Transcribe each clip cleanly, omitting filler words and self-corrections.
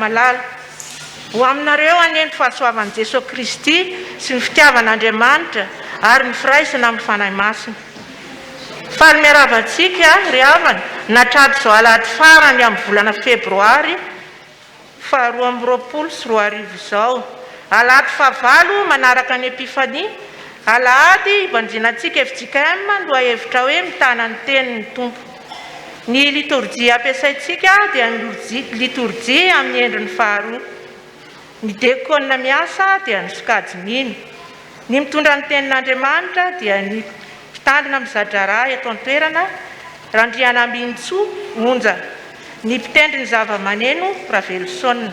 hava-malala. Ho aminareo anie ny fahasoavan'i Jesoa Kristy sy ny fitiavan'Andriamanitra ary ny firaisana amin'ny Fanahy Masina. Faly miarahaba antsika ry havana nahatratra izao alahady farany amin'ny volana febroary faha 2022 izao. Alahady fahavalo manaraka ny Epifania, alahady hibanjinantsika fjkm ny lohahevitra hoe Mitana ny Tenin'ny Tompo. Ny litorjia ampiasaintsika dia ny litorjia amin'ny endriny faharoa. Ny dekona miasa dia ny sokajy mino. Ny mitondra ny tenin'Andriamanitra dia ny mpitandrina miza-draharaha eto an-toerana, Randrianambinintsoa Onja. Ny mpitendry ny zava-maneno, Raveloson.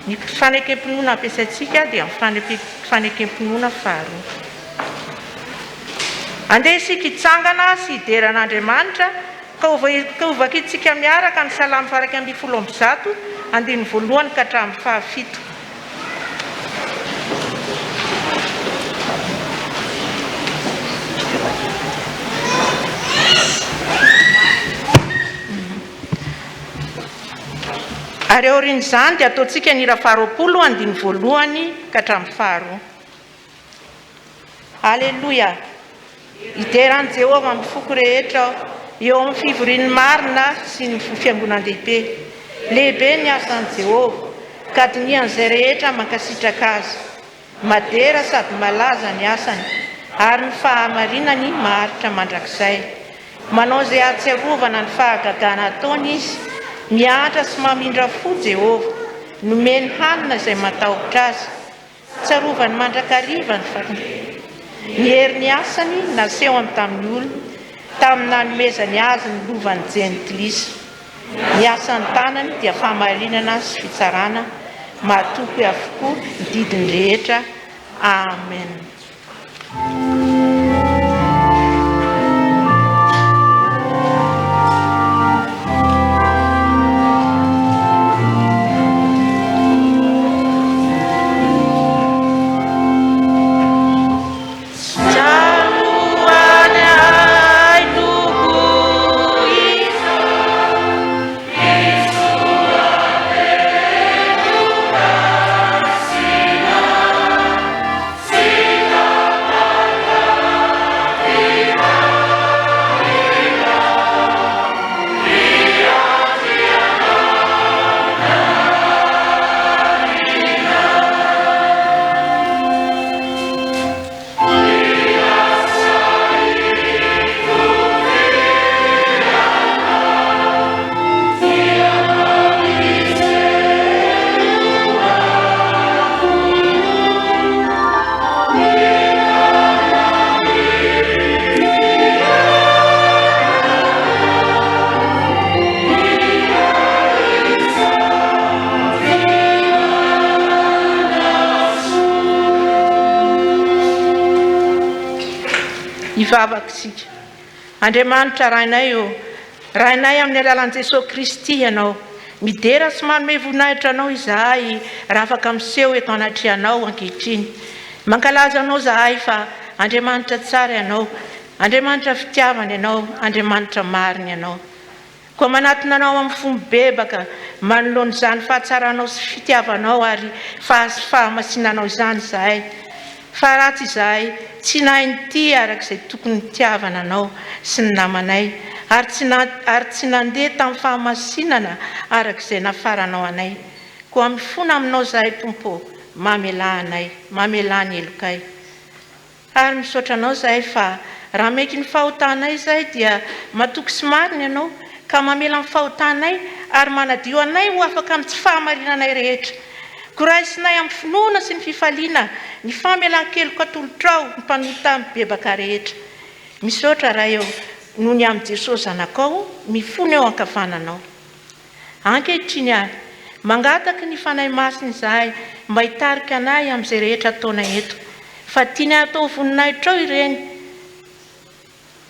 Ny fanekem-pinoana ampiasaintsika dia ny fanekem-pinoana faharoa. Andeha isika hitsangana sy hidera an'Andriamanitra ka hovakintsika miaraka ny Salamo faha 111, andininy voalohany ka hatramin'ny fahafito. Ary aorian'izany dia ataontsika ny hira faharoapolo andininy voalohany ka hatramin'ny faharoa. Aleloia! Hidera an'i Jehovah amin'ny foko rehetra aho, eo amin'ny fivorian'ny marina sy ny fiangonan-dehibe. Lehibe ny asan'i Jehovah, ka dinihan'izay rehetra mankasitraka azy. Madera sady malaza ny asany, ary ny fahamarinany maharitra mandrakizay. Manao izay hahatsiarovana ny fahagagana ataony izy. Miantra sy mamindra fo Jehovah. Nomeny hanina izay matahotra azy. Tsarovany mandrakariva ny Ny herin'ny asany nasehony tamin'ny olona, tamin'ny nanomezany azy ny lovan'ny jentilisa. Ny asan'ny tanany dia fahamarinana sy fitsarana, mahatoky avokoa ny didiny rehetra. Amen. Hivavaka isika. Andriamanitra Rainay ô, Rainay amin'ny alalan'i Jesoa Kristy Ianao. Midera sy manome voninahitra Anao izahay raha afaka miseho eto anatrehanao ankehitriny. Mankalaza Anao izahay fa Andriamanitra tsara Ianao, Andriamanitra fitiavana Ianao, Andriamanitra marina Ianao. Koa manatona Anao amin'ny fo mibebaka manoloana izany fahatsaranao sy fitiavanao ary fahamasinanao izany izahay. Fa ratsy izahay, tsy nahay nitia araka izay tokony nitiavana Anao sy ny namanay, ary tsy ary tsy nandeha tamin'ny fahamasinana araka izay nafaranao anay. Koa mifona Aminao izahay, Tompo ô, mamelà anay, mamelà ny helokay. Ary misaotra Anao izahay fa raha maiky ny fahotanay izahay dia matoky sy marina Ianao ka mamela ny fahotanay ary manadio anay ho afaka amin'ny tsy fahamarinanay rehetra. Koa raisinay amin'ny finoana sy ny fifaliana ny famelan-keloka atolotrao ny mpanota mibebaka rehetra. Misaotra Ray ô noho ny amin'i Jesosy Zanakao mifono eo ankavananao. Ankehitriny ary, mangataky ny Fanahy Masina izahay mba hitarika anay amin'izay rehetra ataonay eto, fa tianay hatao voninahitrao ireny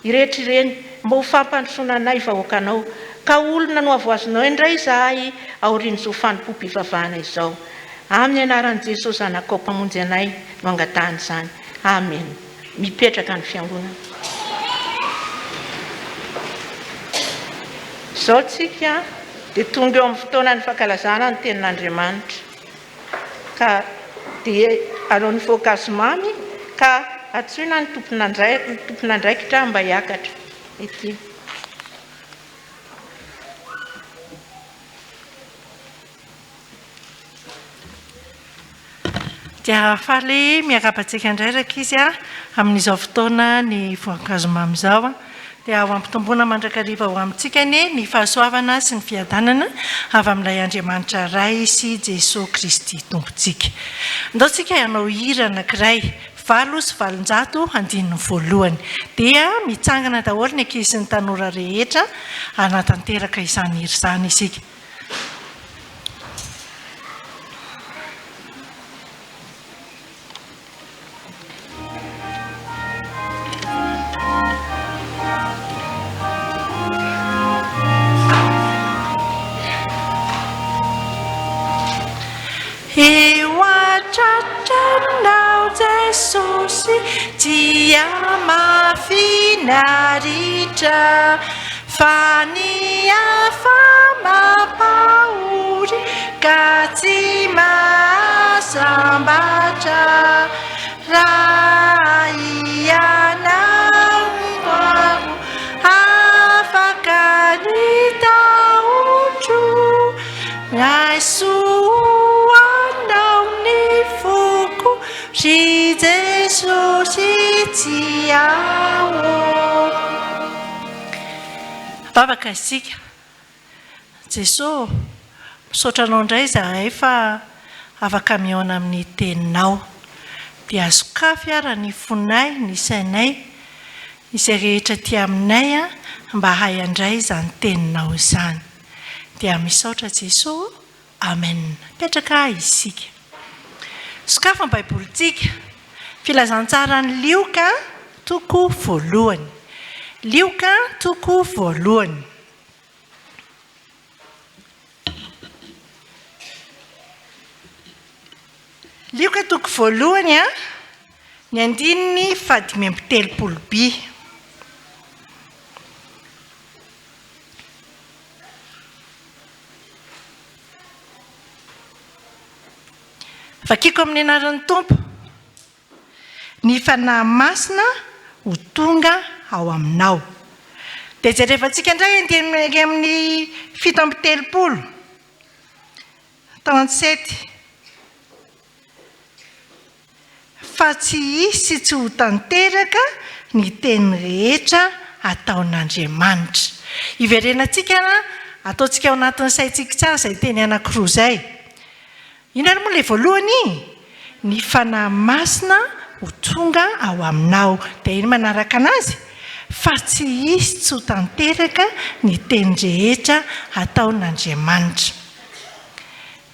irehetra ireny mba ho fampandrosoana anay vahoakanao, ka ho olona nohavoazinao indray izahay aorian'izao fanompoam-pivavahana izao. Amin'ny anaran'i Jesosy Zanakao Mpamonjy anay no angatahana izany. Amena. Mipetraka ny fiangonana. Izao tsika. Dia tonga eo amin'ny fotoanan'ny fankalazana ny tenin'Andriamanitra. Ka dia alao ny voankazo mamy ka antsoina ny tompon'andraikitra mba hiakatra ety. Dia faly miarahaba antsika indray rankizy a, amin'izao fotoana ny voankazo mamy izao. Dia ho ampitomboina mandrakariva ho amintsika anie ny fahasoavana sy ny fiadanana avy amin'ilay Andriamanitra Ray sy Jesoa Kristy Tompontsika. Ndao tsika hanao hira anankiray, 808 andininy voalohany. Dia mitsangana daholo ny ankizy sy ny tanora rehetra hanatanteraka izany hira izany isika. Eo an-tratranao Jesosy dia mahafinaritra. Fa ny hafa mampahory ka tsy mahasambatra Raha ianao no afaka ny tahotro Raiso ho anao ny foko ry Jesosy tia ô. Vavaka isika. Jeso ô, misaotra Anao indray izahay fa afaka mihaona amin'ny Teninao. Dia sokafy ara ny fonay, ny sainay, izay rehetra aty aminay mba hahay handray izany Teninao izany. Dia misaotra Jeso ô. Amen. Mipetraka isika. Sokafy ny Baibolintsika. Filazantsaran'i Lioka toko voalohany. Lioka toko voalohany. Lioka toko voalohany a, ny andininy fahadimy amby telopolo by. Vakiko amin'ny anaran'ny Tompo. Ny Fanahy Masina ho tonga ao aminao. Dia jerevantsika indray andininy amin'ny 37. 37. Fa tsy hisy tsy ho tanteraka ny teny rehetra ataon'Andriamanitra. Hiverenantsika ataontsika ao anatin'ny saintsika tsara izay teny anankiroa izay. Inona ary moa ilay voalohany? Ny Fanahy Masina ho tonga ao aminao. Dia iny manaraka anazy? Fa tsy hisy tsy ho tanteraka ny teny rehetra ataon'Andriamanitra.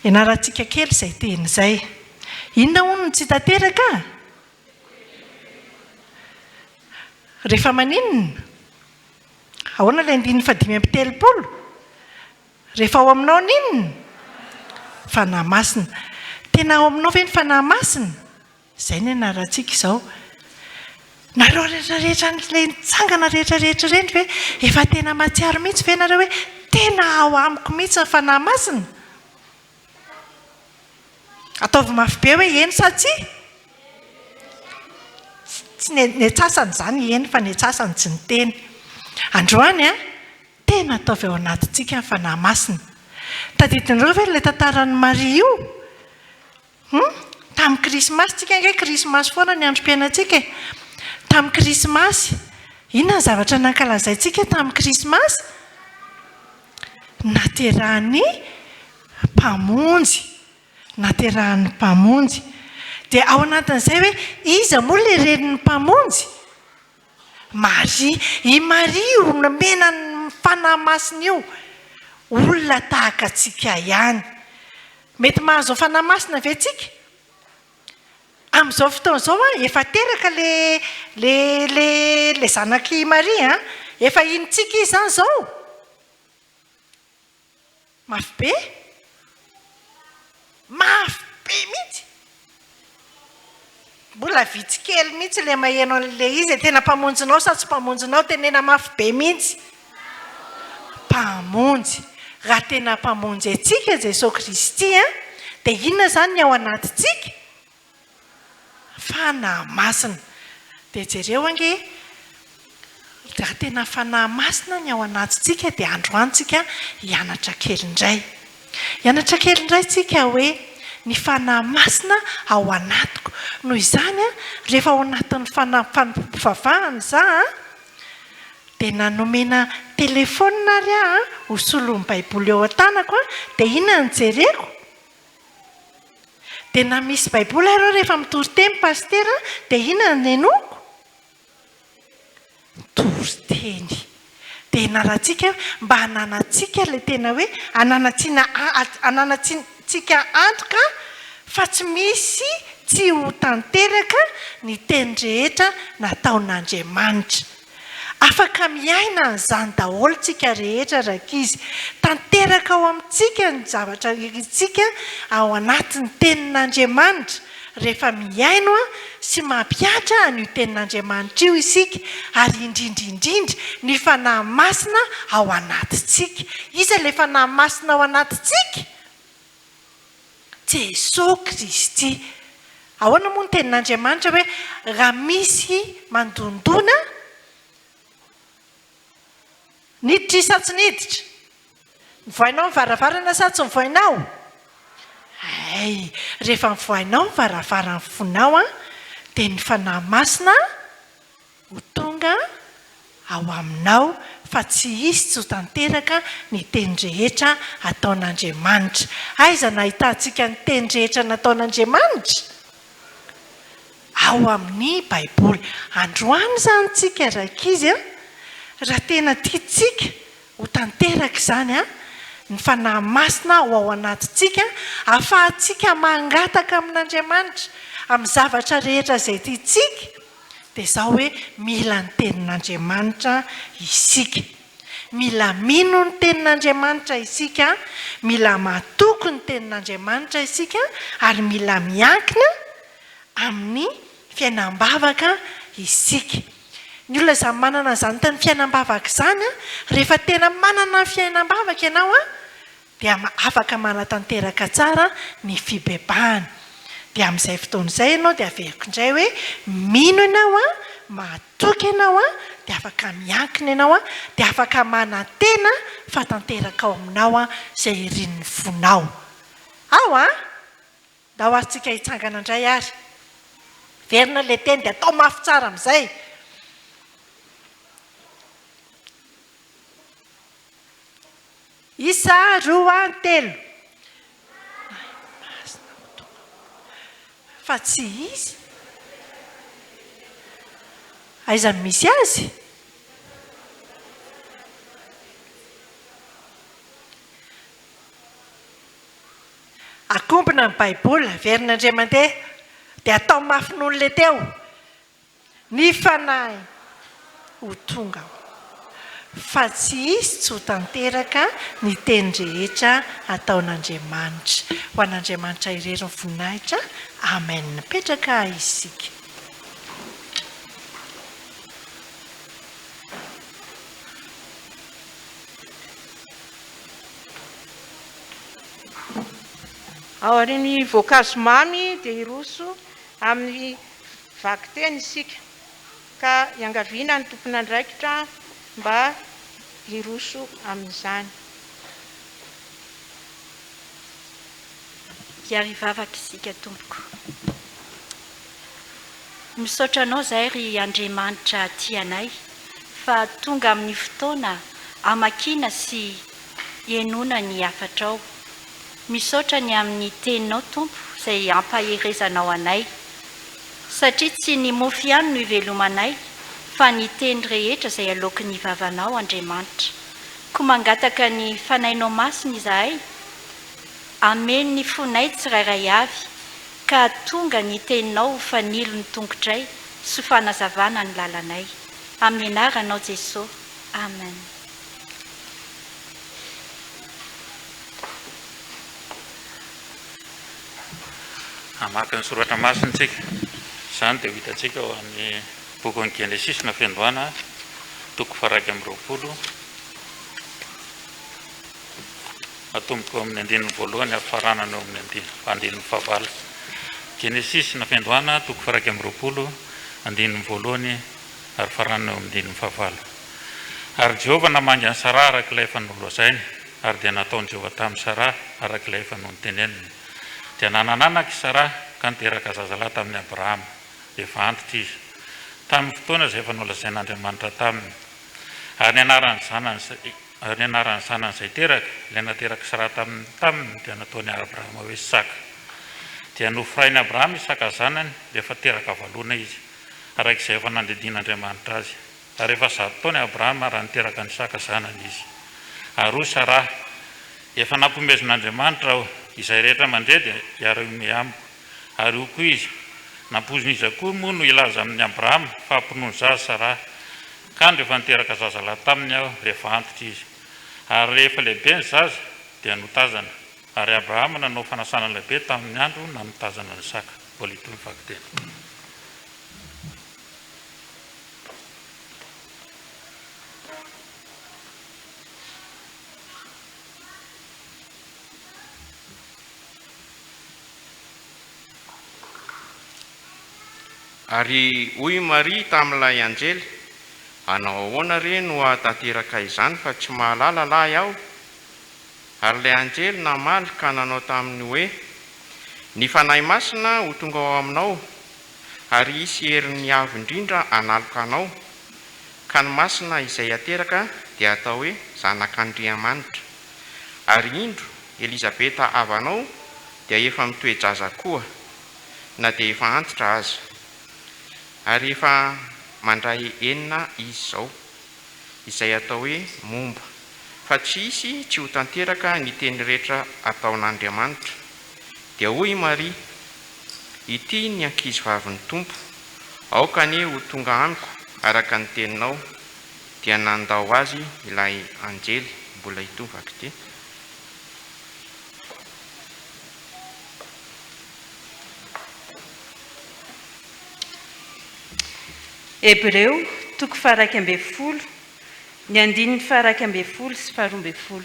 Ianarantsika kely izay teny izay. Inona hono no tsy tanteraka? Rehefa maninona? Ahoana ilay andininy fahadimy amby telopolo? Rehefa ao aminao ny inona? Fanahy Masina. Tena ao aminao ve ny Fanahy Masina? Izay ny anarantsika izao. Nareo rehetra rehetra ilay nitsangana rehetra rehetra ireny ve efa tena mahatsiaro mihitsy ve nareo hoe tena ao amiko mihitsy ny Fanahy Masina? Ataovy mafy be hoe eny sa tsia? Tsy ny ny antsasany izany eny fa ny antsasany tsy niteny. Androany an, tena ataovy ao anatintsika ny Fanahy Masina. Tadidinareo ve ilay tantaran'i Maria io? Hum? Tamin'ny krismasy, tsika ange krismasy foana ny androm-piainantsika e. Tamin'ny krismasy, inona ny zavatra nankalazaintsika tamin'ny krismasy? Naterahan'ny Mpamonjy. Naterahan'ny Mpamonjy. Dia ao anatin'izay hoe iza moa ilay renin'ny Mpamonjy? Maria. I Maria io nomena ny Fanahy Masina io. Olona tahaka antsika ihany. Mety mahazo ny Fanahy Masina ve tsika? Amin'izao fotoana izao an, efa teraka le le le le zanak'i Maria an, efa inontsika izy izany izao? Mafy be? Mafy be mihitsy! Mbola vitsy kely mihitsy ilay maheno an'ilay izy e, tena mpamonjinao sa tsy mpamonjinao? Tenena mafy be mihitsy. Mpamonjy. Raha tena Mpamonjy antsika Jesoa Kristy an, dia inona izany ny ao anatintsika? Fanahy Masina. Dia jereo ange, raha tena Fanahy Masina ny ao anatintsika dia androany tsika hianatra kely indray. Hianatra kely indray tsika hoe ny Fanahy Masina ao anatiko. Noho izany an, rehefa ao anatin'ny fanompoam-pivavahana za an, dia na nomena telefaonina ary aho an, ho solon'ny Baiboly eo an-tanako an, dia inona no jereko? Dia na misy baiboly ary aho rehefa mitory teny pasitera dia inona no henoiko? Mitory teny. Dia ianarantsika mba hananantsika ilay tena hoe hananantsina hananantsika antoka fa tsy misy tsy ho tanteraka ny teny rehetra nataon'Andriamanitra. Afaka miaina an'izany daholo tsika rehetra rankizy. Tanteraka ao amintsika ny zavatra irintsika ao anatin'ny tenin'Andriamanitra rehefa mihaino sy mampihatra an'io tenin'Andriamanitra io isika ary indrindra indrindra ny Fanahy Masina ao anatintsika. Iza ilay Fanahy Masina ao anatintsika? Jesoa Kristy. Ahoana moa ny tenin'Andriamanitra hoe raha misy mandondona, niditra izy sa tsy niditra? Nivoainao ny varavarana sa tsy nivoainao? Hay, rehefa nivoainao ny varavaran'ny fonao dia ny Fanahy Masina ho tonga ao aminao fa tsy hisy tsy ho tanteraka ny teny rehetra ataon'Andriamanitra. Aiza no ahitantsika ny teny rehetra nataon'Andriamanitra? Ao amin'ny Baiboly. Androany izany tsika rankizy a, raha tena tiantsika ho tanteraka izany a, ny Fanahy Masina ho ao anatintsika, ahafahantsika mangataka amin'Andriamanitra amin'ny zavatra rehetra izay tiantsika, Dia izao hoe mila ny tenin'Andriamanitra isika. Mila mino ny tenin'Andriamanitra isika, mila matoky ny tenin'Andriamanitra isika ary mila miankina amin'ny fiainam-bavaka isika. Ny olona izany manana an'izany teny fiainam-bavaka izany, rehefa tena manana ny fiainam-bavaka ianao, dia afaka manatanteraka tsara ny fibebahana. Dia amin'izay fotoana izay ianao dia averiko indray hoe mino ianao an, matoky ianao an, dia afaka miankina ianao an, dia afaka manantena fa tanteraka ao aminao an izay irin'ny fonao. Ao an! Ndao ary tsika hitsangana indray ary. Verina ilay teny dia atao mafy tsara amin'izay. Isa, roa, telo. Fa tsy izy. Aiza no misy azy? Akombona ny Baiboly, averina indray mandeha, dia atao mafy noho ilay teo. Ny Fanahy ho tonga ao. Fa tsy hisy tsy ho tanteraka ny teny rehetra ataon'Andriamanitra. Ho an'Andriamanitra irery ny voninahitra. Amen. Mipetraka isika. Aorian'ny voankazo mamy dia hiroso amin'ny Vakiteny isika ka iangaviana ny tompon'andraikitra mba hiroso amin'izany. Hiarivavaka isika tompoko. Misaotra anao zahay ry Andriamanitra tia anay fa tonga amin'ny fotoana amakiana sy henoina ny hafatrao. Misaotra ny amin'ny teninao Tompo izay ampaherezanao anay. Satria tsy ny mofo ihany no ivelomanay fa ny teny rehetra izay aloaky ny vavanao Andriamanitra. Koa mangataka ny Fanahinao Masina izahay hameno ny fonay tsirairay avy ka tonga ny teninao ho fanilo ny tongotray sy ho fanazavana ny lalanay. Amin'ny anaranao Jesoa. Amen. Hamaky ny soratra masina isika. Izany dia ho hitantsika ao amin'ny bokin'ny Genesisy na Fiandohana, toko faha-21. Atomboka eo amin'ny andininy voalohany ary faranana eo amin'ny andininy fahavalo. Genesisy na Fiandohana, toko faha-21, andininy voalohany ary faranana eo amin'ny andininy fahavalo. Ary Jehovah namangy an'i Saraha araka ilay efa nolazainy, ary dia nataon'i Jehovah tamin'i Saraha araka ilay efa noteneniny. Dia nanan'anaka i Saraha, ka niteraka zazalahy tamin'i Abrahama, efa antitra izy, tamin'ny fotoana izay efa nolazain'Andriamanitra taminy. Ary ny anaran'ny zanany izay, ary ny anaran'ny zanany izay teraka, ilay naterak'i Saraha taminy, taminy, dia nataon'i Abrahama hoe Isaka. Dia nofirain'i Abrahama Isaka zanany, rehefa teraka valoana izy, araka izay efa nandidian'Andriamanitra azy. Ary efa zato taona i Abrahama raha niteraka an'i Isaka zanany izy. Ary hoy Saraha, Efa nampihomezin'Andriamanitra aho, izay rehetra mandre dia hiara-hihomehy amiko. Ary hoy koa izy, Nampoizin'iza koa moa no hilaza amin'i Abrahama fa hampinono zaza Saraha? Kanjo efa niteraka zazalahy taminy aho rehefa antitra izy. Ary rehefa lehibe ny zaza, dia notazana. Ary Abrahama nanao fanasana lehibe tamin'ny andro nanotazana an'i Isaka. Mbola hitohy ny vakiteny. Ary hoy i Maria tamin'ilay anjely, Hanao ahoana re no hahatanteraka izany fa tsy mahalala lahy aho? Ary ilay anjely namaly ka nanao taminy hoe, Ny Fanahy Masina ho tonga ao aminao, ary hisy herin'ny Avo Indrindra hanaloka anao, ka ny Masina izay hateraka dia hatao hoe Zanak'Andriamanitra. Ary indro, Elizabeta havanao dia efa mitoe-jaza koa, na dia efa antitra aza. Ary efa mandray enina izy izao, izay atao hoe momba, fa tsy hisy tsy ho tanteraka ny teny rehetra ataon'Andriamanitra. Dia hoy i Maria, Ity ny ankizivavin'ny Tompo, aoka anie ho tonga amiko araka ny teninao. Dia nandao azy ilay anjely. Mbola hitohy vakiteny. Hebreo toko faha-11, ny andininy faha-11 sy faha-12.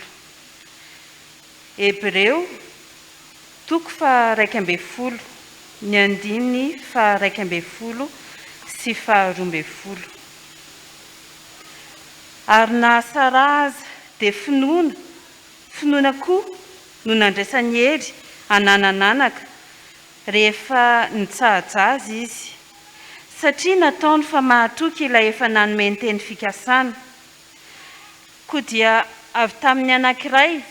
Hebreo toko faha-11, ny andininy faha-11 sy faha-12. Ary na Saraha aza dia finoana Finoana koa no nandraisany hery hananan'anaka rehefa nitsaha-jaza izy, satria nataony fa mahatoky ilay efa nanome ny teny fikasana. Koa dia avy tamin'ny anankiray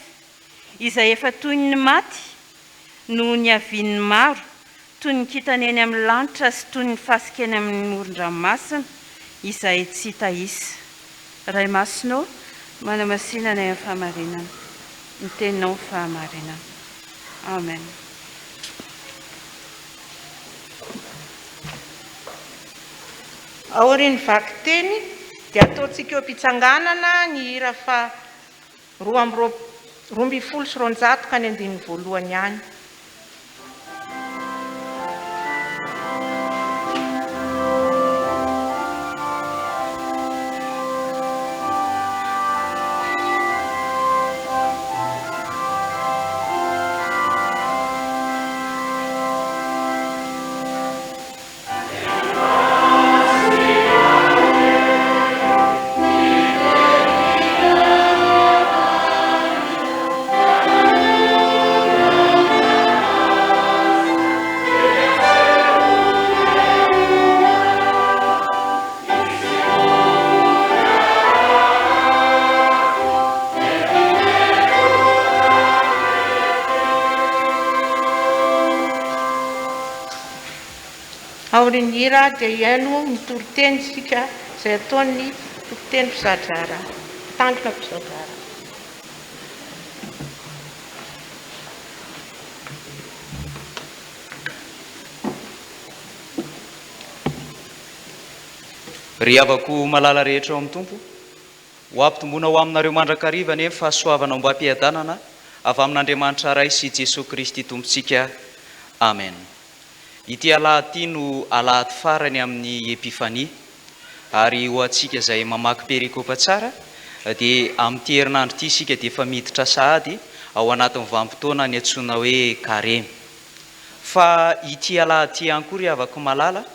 izay efa toy ny maty no niavian'ny maro, toy ny kintana eny amin'ny lanitra sy toy ny fasika eny amin'ny moron-dranomasina, izay tsy hita isa. Ray Masina ô, manamasina anay amin'ny fahamarinana. Ny Teninao no fahamarinana. Amen. Aorian'ny vakiteny dia ataontsika eo am-pitsanganana ny hira faha 212 ka ny andininy voalohany ihany. Aorian'ny hira dia hihaino ny toriteny isika izay ataon'ny tompon-teny mpizadraharaha, mpitandrina mpizadraharaha. Ry havako malala rehetra ao amin'ny Tompo, ho ampitomboina ho aminareo mandrakariva anie ny fahasoavana ombam-piadanana avy amin'Andriamanitra Ray sy Jesoa Kristy Tompontsika. Amen. Ity alahady ity no alahady farany amin'ny Epifania, ary ho antsika izay mamaky perikopa tsara dia amin'ity herinandro ity isika dia efa miditra sahady ao anatin'ny vanim-potoana ny antsoina hoe Karemy. Fa ity alahady ity ihany koa ry havako malala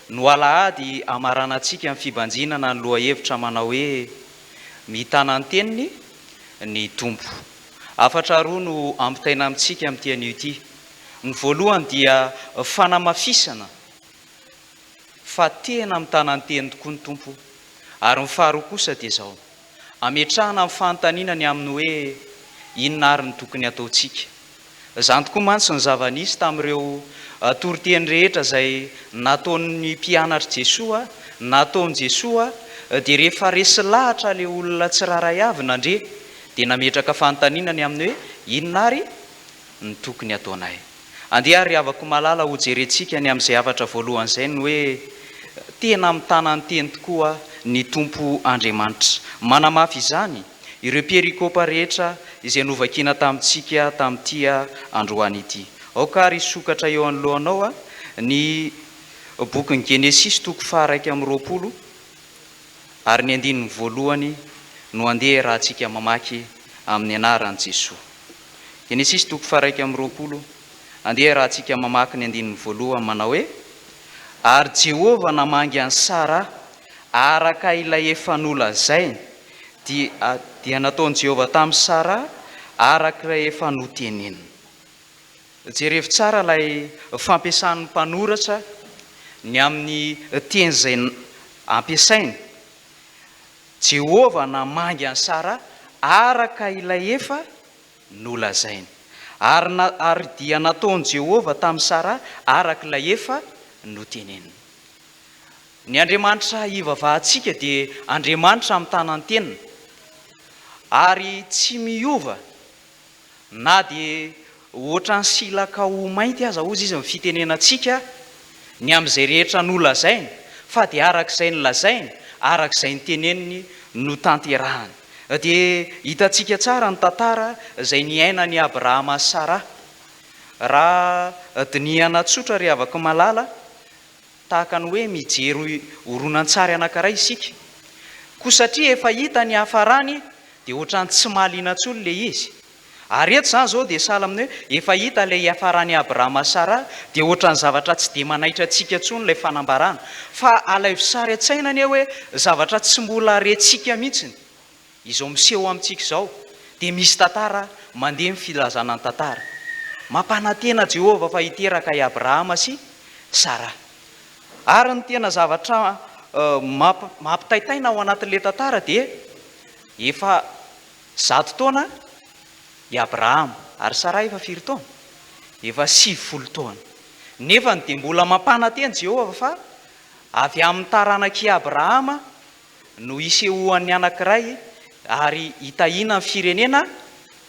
no alahady hamaranantsika ny fibanjinana ny lohahevitra manao hoe Mitana ny teniny ny Tompo. Hafatra roa no ampitaina amintsika amin'ity anio ity. Ny voalohany dia fanamafisana fa tena mitana ny teniny tokoa ny Tompo. Ary ny faharoa kosa dia izao, ametrahana ny fanontaniana ny amin'ny hoe inona ary no tokony hataontsika. Izany tokoa mantsy no zava-nisy tamin'ireo toriteny rehetra izay nataon'ny mpianatr'i Jesoa, nataon'i Jesoa, dia rehefa resy lahatra ilay olona tsirairay avy nandre, dia nametraka fanontaniana ny amin'ny hoe inona ary no tokony hataonay. Andeha ary ry havako malala hojerentsika ny amin'izay hafatra voalohany izay ny hoe tena mitana ny teny tokoa ny Tompo Andriamanitra. Manamafy izany ireo perikopa rehetra izay novakiana tamintsika tamin'ity androany ity. Aoka ary hisokatra eo anoloanao ny bokin'ny Genesisy toko faha-21 ary ny andininy voalohany no andeha iarahantsika mamaky amin'ny anaran'i Jesoa. Genesisy toko faha-21, andeha iarahantsika mamaky ny andininy voalohany manao hoe, Ary Jehovah namangy an'i Sara araka ilay efa nolazainy, dia dia nataon'i Jehovah tamin'i Sara araka ilay efa noteneniny. Jerevo tsara ilay fampiasan'ny mpanoratra ny amin'ny teny izay ampiasainy, Jehovah namangy an'i Sara araka ilay efa nolazainy. Ary na, ary dia nataon'i Jehovah tamin'i Sara araka ilay efa noteneniny. Ny Andriamanitra ivavahantsika dia Andriamanitra mitanantenina, ary tsy miova na dia ohatran'ny silaka ho mainty aza hozy izy ny fitenenantsika ny amin'izay rehetra nolazainy, fa dia araka izay nolazainy, araka izay noteneniny no tanterahany. Dia hitantsika tsara ny tantara izay niainan'i Abrahama sy Saraha. Raha dinihana tsotra ry havako malala, Tahaka ny hoe mijery horonantsary anankiray isika. Koa satria efa hita ny hiafarany dia ohatran'ny tsy mahaliana intsony ilay izy. Ary eto izany izao dia sahala amin'ny hoe efa hita ilay hiafaran'i Abrahama sy Saraha dia ohatran'ny zavatra tsy dia manaitra antsika intsony ilay fanambarana. Fa alaivo sary an-tsaina anie hoe zavatra tsy mbola rentsika mihitsy izao miseho amintsika izao dia misy tantara mandeha ny filazana ny tantara. Mampanantena Jehovah fa hiteraka i Abrahama sy Saraha. Ary ny tena zavatra mampitaitaina ao anatin'ilay tantara dia efa zato taona i Abrahama ary Saraha efa firy taona? Efa 90 taona. Nefany dia mbola mampanantena Jehovah fa avy amin'ny taranak'i Abrahama no hisehoan'ny anankiray ary hitahiana ny firenena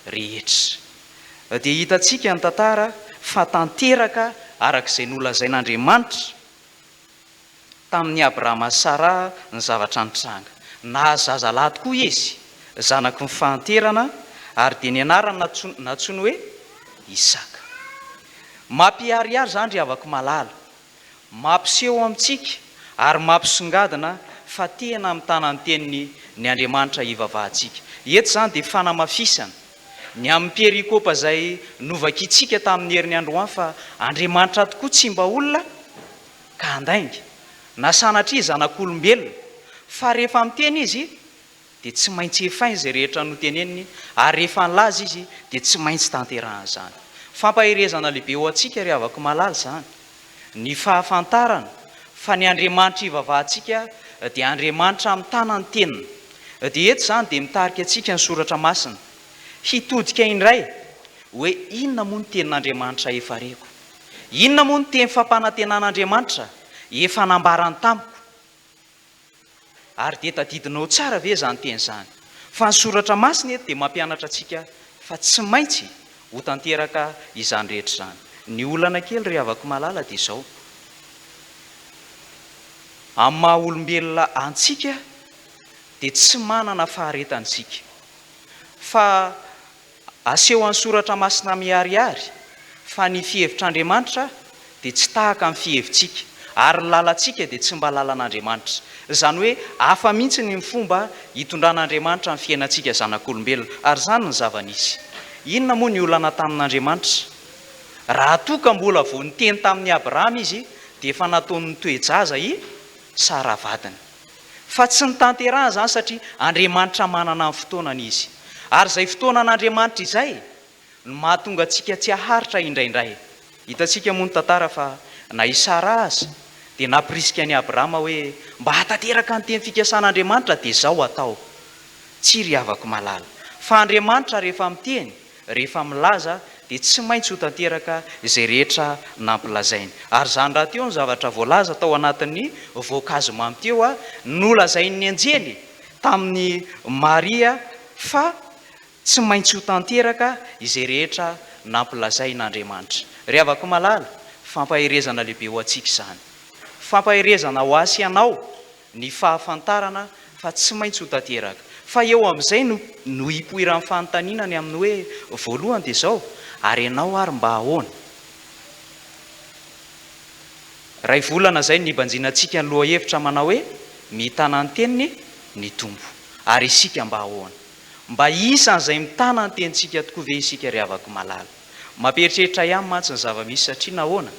rehetra. Dia hitantsika ny tantara fa tanteraka araka izay nolazain'Andriamanitra tamin'i Abrahama sy Saraha ny zavatra nitranga. Nahazo zazalahy tokoa izy, zanaky ny fahanterana, ary dia ny anarany nantsoiny hoe Isaka. Mampiharihary izany ry havako malala, Mampiseho amintsika ary mampisongadina fa tena mitana ny Teniny ny Andriamanitra ivavahantsika. Eto izany dia fanamafisana ny amin'ny perikopa izay novakintsika tamin'ny heriny androany fa Andriamanitra tokoa tsy mba olona ka handainga, na sanatria zanak'olombelona, fa rehefa miteny Izy dia tsy maintsy efainy izay rehetra noteneniny ary rehefa nilaza izy dia tsy maintsy tanterahany izany. Fampaherezana lehibe ho antsika ry havako malala izany, ny fahafantarana fa ny Andriamanitra ivavahantsika dia Andriamanitra mitana ny teniny. Dia eto izany dia mitarika antsika ny Soratra Masina hitodika indray hoe inona moa ny tenin'Andriamanitra efa reko? Inona moa ny teny fampanantenan'Andriamanitra efa nambarany tamiko? Ary dia tadidinao tsara ve izany teny izany? Fa ny Soratra Masina eto dia mampianatra antsika fa tsy maintsy ho tanteraka izany rehetra izany. Ny olana kely ry havako malala dia izao, amin'ny maha olombelona antsika dia tsy manana faharetana isika. Fa Asehon'ny Soratra Masina miharihary fa ny fihevitr'Andriamanitra dia tsy tahaka ny fihevitsika, ary ny lalantsika dia tsy mba lalan'Andriamanitra. Izany hoe hafa mihitsy ny fomba itondran'Andriamanitra ny fiainantsika zanak'olombelona, ary izany no zava-nisy. Inona moa ny olana tamin'Andriamanitra? Raha toa ka mbola vao niteny tamin'i Abrahama izy dia efa nataony nitoe-jaza i Sara vadiny. Fa tsy notanterahany izany satria Andriamanitra manana ny fotoanany Izy. Ary izay fotoanan'Andriamanitra izay no mahatonga antsika tsy haharitra indraindray. Hitantsika moa ny tantara fa na i Sara aza dia nampirisika an'i Abrahama hoe mba hahatanteraka ny teny fikasan'Andriamanitra dia izao atao. Tsia ry havako malala, fa Andriamanitra rehefa miteny, rehefa milaza dia tsy maintsy ho tanteraka izay rehetra nampilazainy. Ary izany rahateo no zavatra voalaza tao anatin'ny voankazo mamy teo, nolazain'ny anjely tamin'i Maria fa Tsy maintsy ho tanteraka izay rehetra nampilazain'Andriamanitra. Ry havako malala, fampaherezana lehibe ho antsika izany. Fampaherezana ho ahy sy ianao ny fahafantarana fa tsy maintsy ho tanteraka. Fa eo amin'izay no no hipoiran'ny fanontaniana ny amin'ny hoe, voalohany dia izao, ary ianao ary mba ahoana? Iray volana izay no nibanjinantsika ny lohahevitra manao hoe, Mitana ny teniny ny Tompo. Ary isika mba ahoana? Mba isan'izay mitana ny tenintsika tokoa ve isika ry havako malala? Mampieritreritra ihany mantsy ny zava-misy satria nahoana?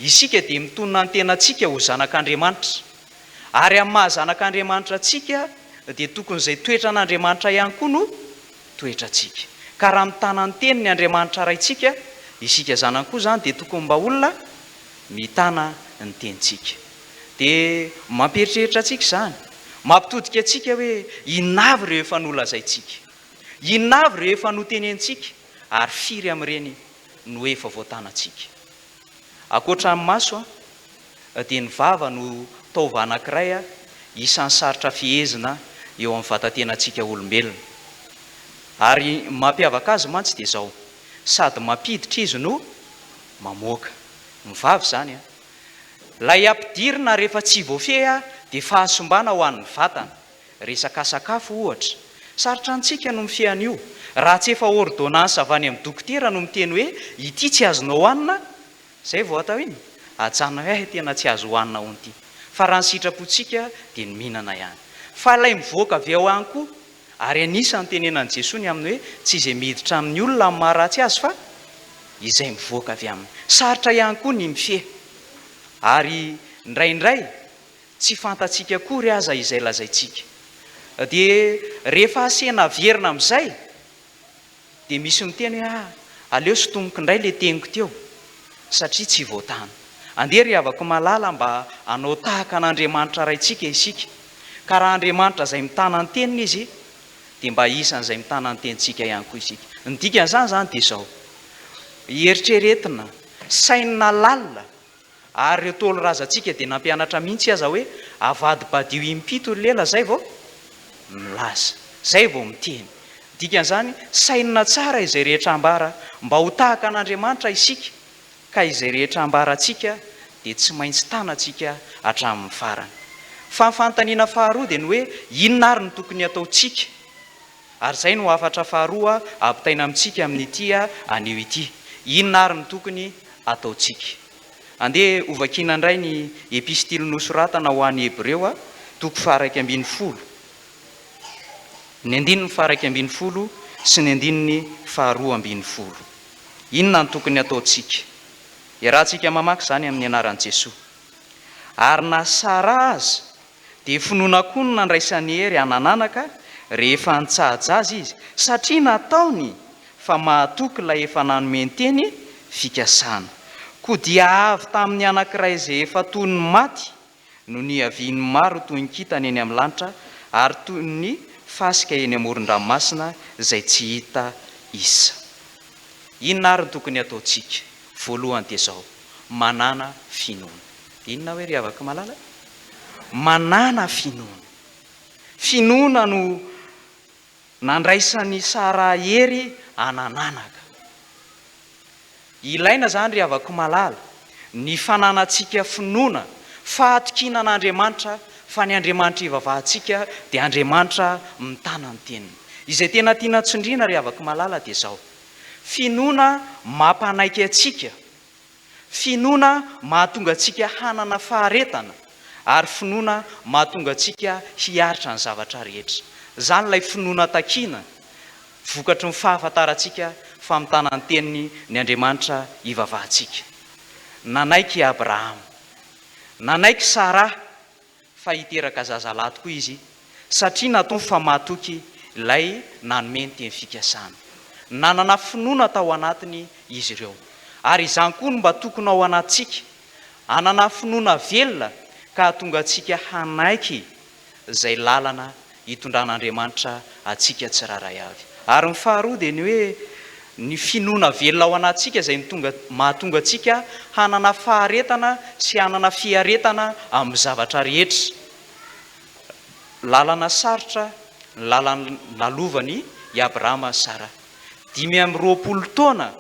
Isika dia mitonona ny tenantsika ho zanak'Andriamanitra. Ary amin'ny maha zanak'Andriamanitra antsika dia tokony izay toetran'Andriamanitra ihany koa no toetrantsika. Ka raha mitana ny teniny Andriamanitra Raintsika, isika zanany koa izany dia tokony mba olona mitana ny tenintsika. Dia mampieritreritra antsika izany, mampitodika antsika hoe inona avy ireo efa nolazaintsika, inona avy ireo efa notenentsika ary firy amin'ireny no efa voatanantsika. Ankoatra ny maso dia ny vava no taova anankiray isan'ny sarotra fehezina eo amin'ny vatan-tenantsika olombelona. Ary ny mampiavaka azy mantsy dia izao, sady mampiditra izy no mamoaka. Ny vava izany an! Ilay ampidirina rehefa tsy voafehy dia fahasimbana ho an'ny vatana. Resaka sakafo ohatra. Sarotra antsika no mifehy an'io. Raha tsy efa ordonnance avy any amin'ny dokotera no miteny hoe ity tsy azonao hohanina, izay vao atao inona? Ajanona hoe hay tena tsy azo hohanina hono ity. Fa raha ny sitrapontsika dia ny mihinana ihany. Fa ilay mivoaka avy ao ihany koa Ary anisan'ny tenenan'i Jesoa ny amin'ny hoe tsy izay miditra amin'ny olona amin'ny maharatsy azy fa izay mivoaka avy aminy. Sarotra ihany koa ny mifehy. Ary indraindray tsy fantatsika akory aza izay lazaintsika. Dia rehefa asena averina amin'izay Dia misy miteny hoe ah, aleo sintomiko indray le teniko teo satria tsy voatana. Andeha ry havako malala mba hanao tahaka an'Andriamanitra Raintsika isika, ka raha Andriamanitra izay mitana ny teniny Izy, dia mba isan'izay mitana ny tenintsika ihany koa isika. Ny dikan'izany izany dia izao, eritreretina, sainina lalina, Ary ireo Ntaolo razantsika dia nampianatra mihitsy aza hoe avadibadio impito ny lela zay vao milaza, zay vao miteny. Dikan'izany, sainina tsara izay rehetra ambara mba ho tahaka an'Andriamanitra isika ka izay rehetra ambarantsika dia tsy maintsy tanantsika hatramin'ny farany. Fa ny fanontaniana faharoa dia ny hoe inona ary no tokony hataontsika? Ary izay no hafatra faharoa ampitaina amintsika amin'ity anio ity. Inona ary no tokony hataontsika? Andeha hovakiana indray ny epistily nosoratana ho an'ny Hebreo, toko faha-11, ny andininy faha-11 sy ny andininy faha-12. Inona no tokony hataontsika? Iarahantsika mamaky izany amin'ny anaran'i Jesoa. Ary na Sara aza Dia finoana koa no nandraisany hery hanananaka rehefa nitsaha-jaza izy, satria nataony fa mahatoky ilay efa nanome ny teny fikasana. Koa dia avy tamin'ny anankiray izay efa toy ny maty no niavian'ny maro toy ny kintana eny amin'ny lanitra ary toy ny fasika eny amoron-dranomasina izay tsy hita isa. Inona àry no tokony hataontsika? Voalohany dia izao, manàna finoana. Inona hoe ry havako malala? Manàna finoana. Finoana no nandraisan'i Saraha hery hanananaka. Ilaina izany ry havako malala, ny fananantsika finoana, fahatokiana an'Andriamanitra fa ny Andriamanitra ivavahantsika dia Andriamanitra mitana ny teniny. Izay tena tiana tsindriana ry havako malala dia izao, finoana mampanaiky antsika Finoana mahatonga antsika hanana faharetana ary finoana mahatonga antsika hiaritra ny zavatra rehetra. Izany ilay finoana takiana. Vokatry ny fahafantarantsika fa mitana ny teniny ny Andriamanitra ivavahantsika. Nanaiky i Abrahama. Nanaiky Saraha fa hiteraka zazalahy tokoa izy, satria nataony fa matoky ilay nanome ny teny fikasana. Nanana finoana tao anatiny izy ireo. Ary izany koa no mba tokony ao anatintsika, hanana finoana velona ka hahatonga antsika hanaiky izay lalana hitondran'Andriamanitra antsika tsirairay avy. Ary ny faharoa dia ny hoe ny finoana velona ao anatintsika izay mitonga mahatonga antsika hanana faharetana sy hanana fiaretana amin'ny zavatra rehetra. Lalana sarotra ny lalana lalovan'i i Abrahama sy Saraha. 25 taona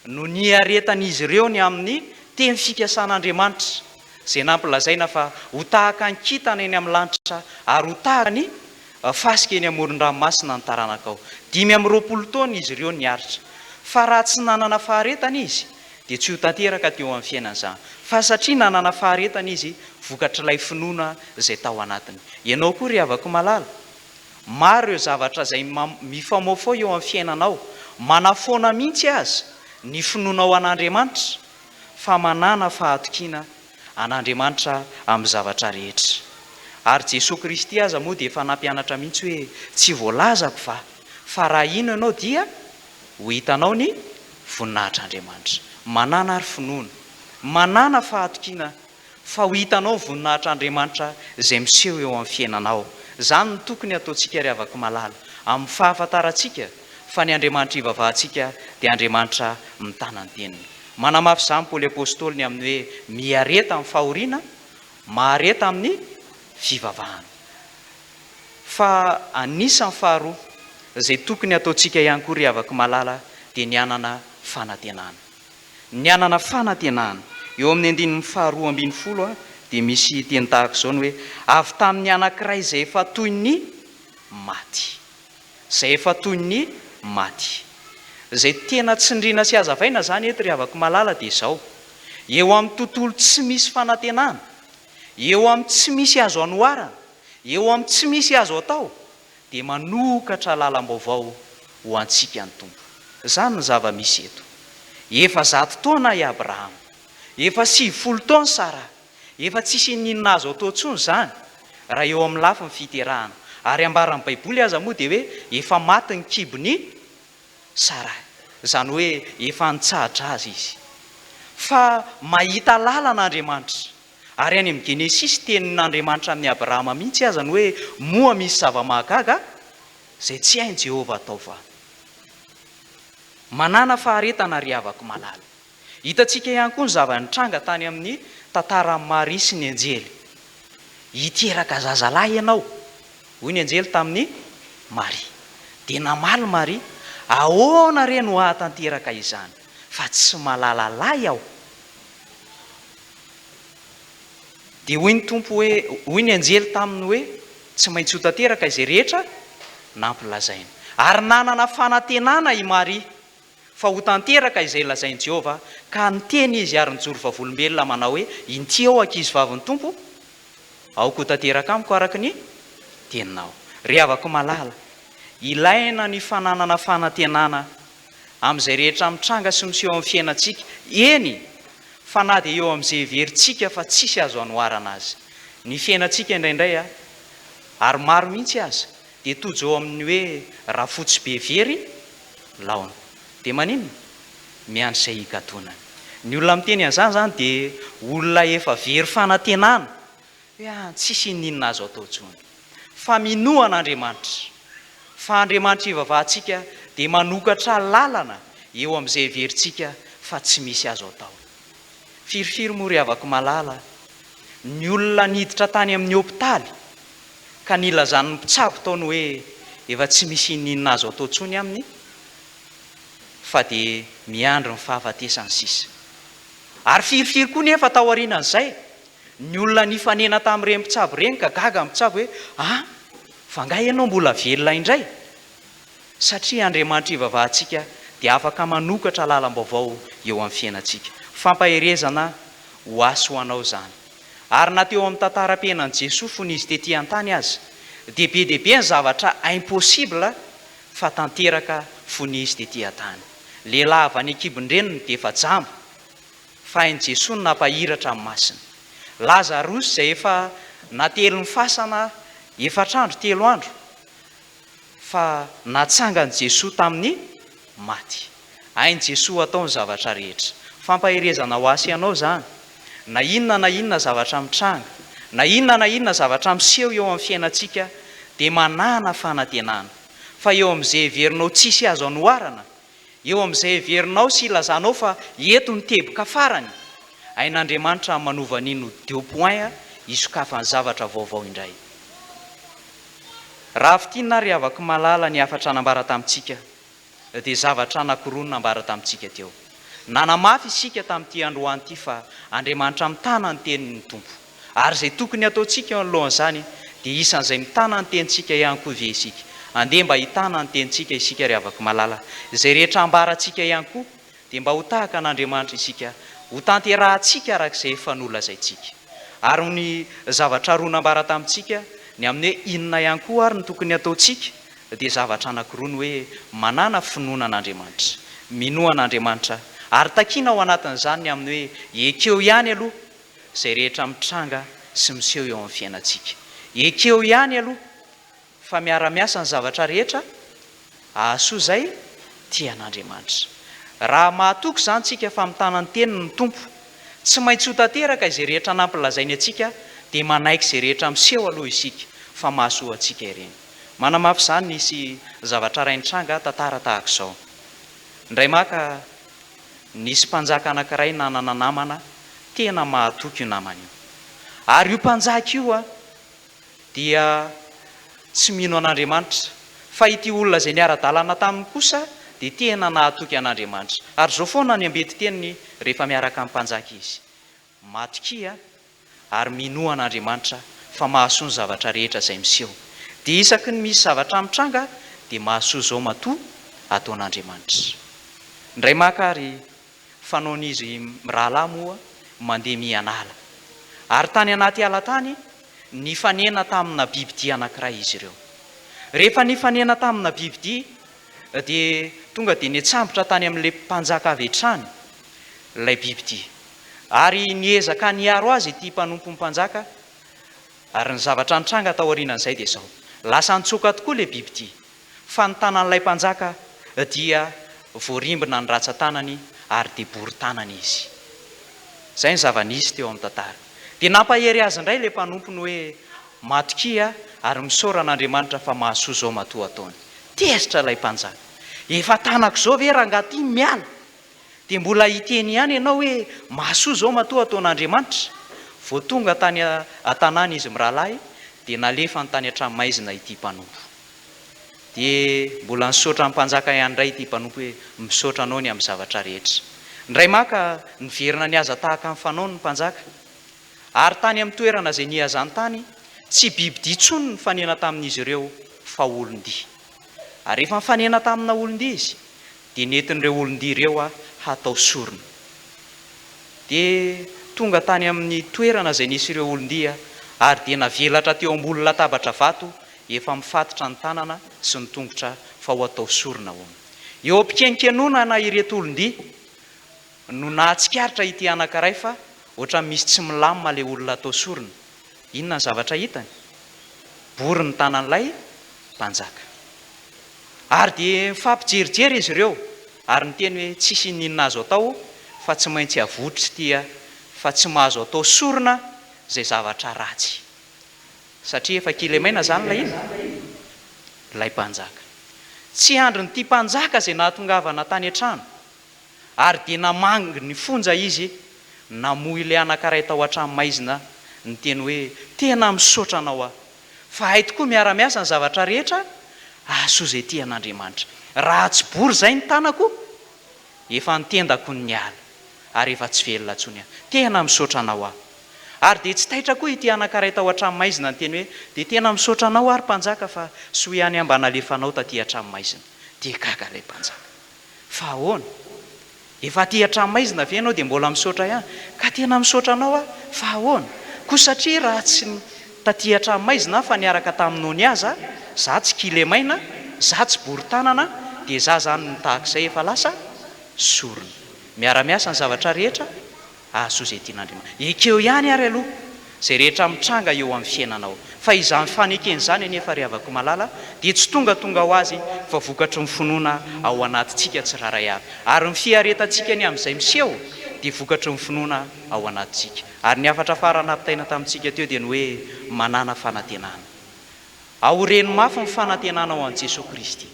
no niaretan'izy ireo ny amin'ny teny fikasan'Andriamanitra, izay nampilazaina fa ho tahaka ny kintana eny amin'ny lanitra ary ho tahaka ny fasika eny amoron-dranomasina ny taranakao. 25 taona izy ireo niaritra. Fa raha tsy nanana faharetana izy, dia tsy ho tanteraka teo amin'ny fiainany izany. Fa satria nanana faharetana izy, vokatr'ilay finoana izay tao anatiny. Ianao koa ry havako malala, Maro ireo zavatra izay mifamofoa eo amin'ny fiainanao, manafoana mihitsy aza ny finoanao an'Andriamanitra, fa manàna fahatokiana an'Andriamanitra amin'ny zavatra rehetra. Ary Jesoa Kristy aza moa dia efa nampianatra mihitsy hoe, Tsy voalazako va fa raha hino ianao dia ho hitanao ny voninahitr'Andriamanitra. Manàna ary finoana, manàna fahatokiana fa ho hitanao ny voninahitr'Andriamanitra izay miseho eo amin'ny fiainanao. Izany no tokony hataontsika ry havako malala, amin'ny fahafantarantsika fa ny Andriamanitra ivavahantsika dia Andriamanitra mitana ny teniny. Manamafy izany Paoly Apostoly ny amin'ny hoe miareta amin'ny fahoriana, mahareta amin'ny fivavahana. Fa anisan'ny faharoa izay tokony hataontsika ihany koa ry havako malala dia ny hanana fanantenana. Ny hanana fanantenana. Eo amin'ny andininy faharoa ambinifolo dia misy teny tahaka izao ny hoe, Avy tamin'ny anankiray izay efa toy ny maty. Izay efa toy ny maty. Izay tena tsindriana sy hazavaina izany eto ry havako malala dia izao, eo amin'ny tontolo tsy misy fanantenana, eo amin'ny tsy misy azo anoharana, eo amin'ny tsy misy azo atao, dia manokatra lalam-baovao ho antsika ny Tompo. Izany no zava-misy eto. Efa zato taona i Abrahama. Efa 90 taona Saraha. Efa tsisy ininona azo atao intsony izany raha eo amin'ny lafiny fiterahana. Ary ambaran'ny Baiboly aza moa dia hoe efa maty ny kibon'i Saraha. Izany hoe efa nitsahatra azy izy. Fa mahita lalana Andriamanitra. Ary any amin'ny Genesisy, tenin'Andriamanitra amin'i Abrahama mihitsy aza ny hoe, Moa misy zava-mahagaga izay tsy hain'i Jehovah atao va? Manàna faharetana, ry havako malala. Hitantsika ihany koa ny zava-nitranga tany amin'ny tantaran'i Maria sy ny anjely. Hiteraka zazalahy ianao, hoy ny anjely tamin'i Maria. Dia namaly Maria, Ahoana re no hahatanteraka izany, fa tsy mahalala lahy aho? Dia hoy ny Tompo hoe, hoy ny anjely taminy hoe, Tsy maintsy ho tanteraka izay rehetra nampilazaina. Ary nanana fanantenana i Maria fa ho tanteraka izay lazain'i Jehovah, ka niteny izy ary nijoro vavolombelona manao hoe, Inty aho ankizivavin'ny Tompo, aoka ho tanteraka amiko araka ny teninao. Ry havako malala, ilaina ny fananana fanantenana amin'izay rehetra mitranga sy miseho amin'ny fiainantsika, eny fa na dia eo amin'izay heverintsika fa tsisy azo anoharana azy. Ny fiainantsika indraindray, ary maro mihitsy aza, dia tojo eo amin'ny hoe rafotsy be very laona. Dia maninona? Miandry izay higadonany. Ny olona miteny an'izany izany dia olona efa very fanantenana hoe ah, tsisy ininona azo atao intsony. Fa minoa an'Andriamanitra. Fa Andriamanitra ivavahantsika dia manokatra lalana eo amin'izay heverintsika fa tsy misy azo atao. Firifiry moa ry havako malala ny olona niditra tany amin'ny hopitaly ka nilazan'ny mpitsabo tao ny hoe efa tsy misy ininona azo atao intsony aminy fa dia miandry ny fahafatesany sisa. Ary firifiry koa nefa taorianan'izay Ny olona nifanena tamin'ireny mpitsabo ireny ka gaga ny mpitsabo hoe, Ah! Fa angaha ianao mbola velona indray? Satria Andriamanitra ivavahantsika dia afaka manokatra lalam-baovao eo amin'ny fiainantsika. Fampaherezana ho ahy sy ho anao izany. Ary na teo amin'ny tantaram-piainan'i Jesoa fony Izy tety an-tany aza, dia be dia be ny zavatra impossible. fa tanteraka fony Izy tety an-tany. Lehilahy avy any an-kibon-dreniny dia efa jamba, fa hain'i Jesoa ny nampahiratra ny masony. Lazarosy izay efa natelin'ny fasana efatr'andro, telo andro, fa natsangan'i Jesoa tamin'ny maty. Hain'i Jesoa atao ny zavatra rehetra. Fampaherezana ho ahy sy ianao izany. Na inona na inona zavatra mitranga, na inona na inona zavatra miseho eo amin'ny fiainantsika dia manàna fanantenana fa eo amin'izay heverinao tsisy azo anoharana, eo amin'izay heverinao sy ilazanao fa eto ny teboka farany, hain'Andriamanitra ny manova an'iny ho deux points hisokafany zavatra vaovao indray. Raha fintinina ary havako malala ny hafatra nambara tamintsika dia zavatra anankiroa no nambara tamintsika teo. Nanamafy isika tamin'ity androany ity fa Andriamanitra mitana ny teniny ny Tompo. Ary izay tokony hataontsika eo anoloan'izany dia isan'izay mitana ny tenintsika ihany koa ve isika? Andeha mba hitana ny tenintsika isika ry havako malala. Izay rehetra ambarantsika ihany koa dia mba ho tahaka an'Andriamanitra isika, ho tanterahantsika araka izay efa nolazaintsika. Ary ny zavatra roa nambara tamintsika, ny amin'ny hoe inona ihany koa ary no tokony hataontsika, dia zavatra anankiroa ny hoe manàna finoana an'Andriamanitra. Minoa an'Andriamanitra. Ary takiana ao anatin'izany ny amin'ny hoe ekeo ihany aloha izay rehetra mitranga sy miseho eo amin'ny fiainantsika. Ekeo ihany aloha fa miara-miasa ny zavatra rehetra hahasoa izay tia an'Andriamanitra. Raha mahatoky izany tsika fa mitana ny teniny ny Tompo, tsy maintsy ho tanteraka izay rehetra nampilazainy antsika dia manaiky izay rehetra miseho aloha isika fa mahasoa antsika ireny. Manamafy izany nisy zavatra iray nitranga tantara tahaka izao. Indray maka nisy mpanjaka anankiray nanana namana tena mahatoky io namany io. Ary io mpanjaka io dia tsy mino an'Andriamanitra, fa ity olona izay niara-dalana taminy kosa dia tena nahatoky an'Andriamanitra. Ary izao foana ny ambeti-teniny rehefa miaraka amin'ny mpanjaka izy, Matokia ary minoa an'Andriamanitra fa mahasoa ny zavatra rehetra izay miseho. Dia isaky ny misy zavatra mitranga dia mahasoa izao matoa ataon'Andriamanitra. Indray maka ary fanaon'izy mirahalahy moa mandeha mianala. Ary tany anaty ala tany, nifanena tamina bibidia anankiray izy ireo. Rehefa nifanena tamina bibidia, dia tonga dia niantsambotra tany amin'ilay mpanjaka avy hatrany ilay bibidia. Ary niezaka niaro azy ity mpanompon'ny mpanjaka, ary ny zavatra nitranga taorianan'izay dia izao, lasa nitsoaka tokoa ilay bibidia. Fa ny tanan'ilay mpanjaka dia voarimbina ny ratsan-tanany ary dia bory tanana izy. Izay ny zava-nisy teo amin'ny tantara. Dia nampahery azy indray ilay mpanompony hoe, Matokia ary misaora an'Andriamanitra fa mahasoa izao matoa ataony. Tezitra ilay mpanjaka. Efa tanako izao ve rangahy ity miala? Dia mbola hiteny ihany ianao hoe mahasoa izao matoa ataon'Andriamanitra? Vao tonga tany an-tanàna izy mirahalahy dia nalefany tany an-tranomaizina ity mpanompo. Dia mbola nisaotra ny mpanjaka ihany indray ity mpanompo hoe, Misaotra anao ny amin'ny zavatra rehetra. Indray maka, niverina nihaza tahaka ny fanaony ny mpanjaka. Ary tany amin'ny toerana izay nihazany tany, tsy bibidia intsony no nifanena tamin'izy ireo, fa olon-dia. Ary rehefa nifanena tamina olon-dia izy, dia nentin'ireo olon-dia ireo hatao sorona. Dia tonga tany amin'ny toerana izay nisy ireo olon-dia, ary dia navelatra teo ambony latabatra vato efa mifatotra ny tanana sy ny tongotra fa ho atao sorona hono. Eo am-pikenkenonana ireto olon-dia no nahatsikaritra ity anankiray fa ohatran'ny misy tsy milamina ilay olona atao sorona. Inona ny zavatra hitany? Bory ny tanan'ilay mpanjaka. Ary dia nifampijerijery izy ireo ary niteny hoe tsisy ininona azo atao fa tsy maintsy avotra ity fa tsy mahazo atao sorona izay zavatra ratsy. Satria efa kilemaina izany ilay inona? Ilay mpanjaka. Tsy andrin'ity mpanjaka izay nahatongavana tany an-trano. Ary dia namangy ny fonja izy, namoy ilay anankiray tao an-tranomaizina, niteny hoe, Tena misaotra anao aho. Fa hay tokoa miara-miasa ny zavatra rehetra hahasoa izay tia an'Andriamanitra. Raha tsy bory izay ny tanako, efa ny tendako no niala, ary efa tsy velona intsony aho. Tena misaotra anao aho. Ary dia tsy taitra koa ity anankiray tao an-tranomaizina niteny hoe, Dia tena misaotra anao aho, ry mpanjaka, fa soa ihany aho mba nalefanao taty an-tranomaizina. Dia gaga ilay mpanjaka. Fa ahoana? Efa aty an-tranomaizina ve ianao dia mbola misaotra ihany? Ka tena misaotra anao aho, fa ahoana? Koa satria raha tsy taty an-tranomaizina aho fa niaraka tamin'i Nony aza, za tsy kilemaina, za tsy bory tanana dia za zany no tahak'izay efa lasa sorona. Miara-miasa ny zavatra rehetra hahasoa izay tian'Andriamanitra. Ekeo ihany ary aloha izay rehetra mitranga eo amin'ny fiainanao. Fa izany fanekena izany anefa ry havako malala dia tsy tongatonga ho azy fa vokatry ny finoana ao anatintsika tsirairay avy. Ary ny fiaretantsika ny amin'izay miseho dia vokatry ny finoana ao anatintsika. Ary ny hafatra farany nampitaina tamintsika teo dia ny hoe manàna fanantenana. Aoreno mafy ny fanantenanao an'i Jesoa Kristy.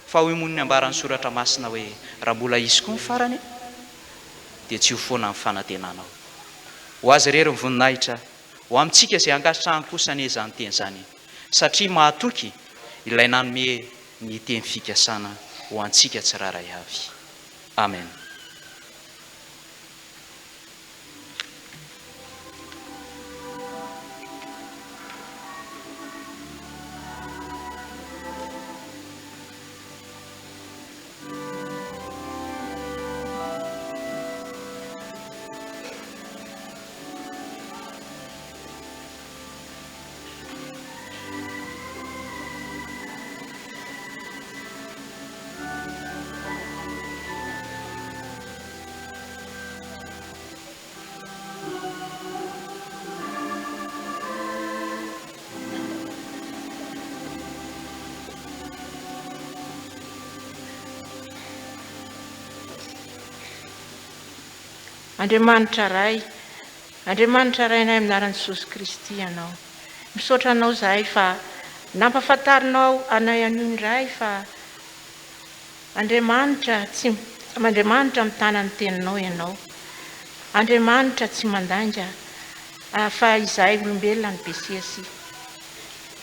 Fa hoy moa ny ambaran'ny Soratra Masina hoe, Raha mbola hisy koa ny farany, dia tsy ho foana ny fanantenanao. Ho Azy irery ny voninahitra, ho amintsika izay ankasitrahany kosa anie izany teny izany, satria mahatoky Ilay nanome ny teny fikasana ho antsika tsirairay avy. Amen. Andriamanitra Ray, Andriamanitra Rainay amin'ny anaran'i Jesosy Kristy Ianao. Misaotra Anao izahay fa nampahafantarinao anay anio indray fa Andriamanitra tsy Andriamanitra mitana ny teninao ianao. Andriamanitra tsy mandainga fa izahay olombelona no be siasia.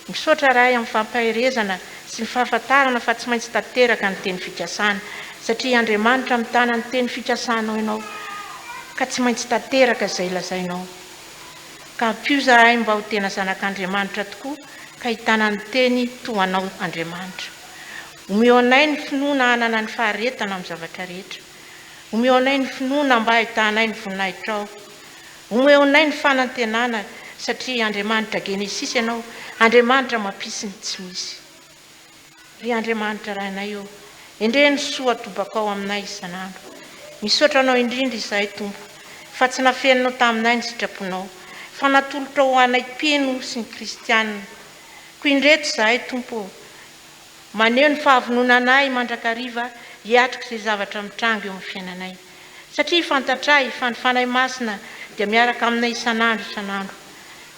Misaotra Ray amin'ny fampaherezana sy ny fahafantarana fa tsy maintsy tanteraka ny teny fikasana satria Andriamanitra mitana ny teny fikasanao ianao ka tsy maintsy tanteraka izay lazainao. Ka ampio izahay mba ho tena zanak'Andriamanitra tokoa ka hitana ny teny toa anao Andriamanitra. Omeo anay ny finoana hanana ny faharetana amin'ny zavatra rehetra. Omeo anay ny finoana mba hahitanay ny voninahitrao. Omeo anay ny fanantenana satria Andriamanitra Genesisy Ianao, Andriamanitra mampisy ny tsy misy. Ry Andriamanitra Rainay ô, endrey ny soa atobakao aminay isan'andro. Misaotra Anao indrindra izahay Tompo, fa tsy nafeninao taminay ny sitraponao, fa natolotrao ho anay mpino sy ny kristiana. Koa indreto izahay Tompo ô, Maneho ny fahavononanay mandrakariva hiatrika izay zavatra mitranga eo amin'ny fiainanay. Satria fantatray fa ny Fanahy Masina dia miaraka aminay isan'andro isan'andro.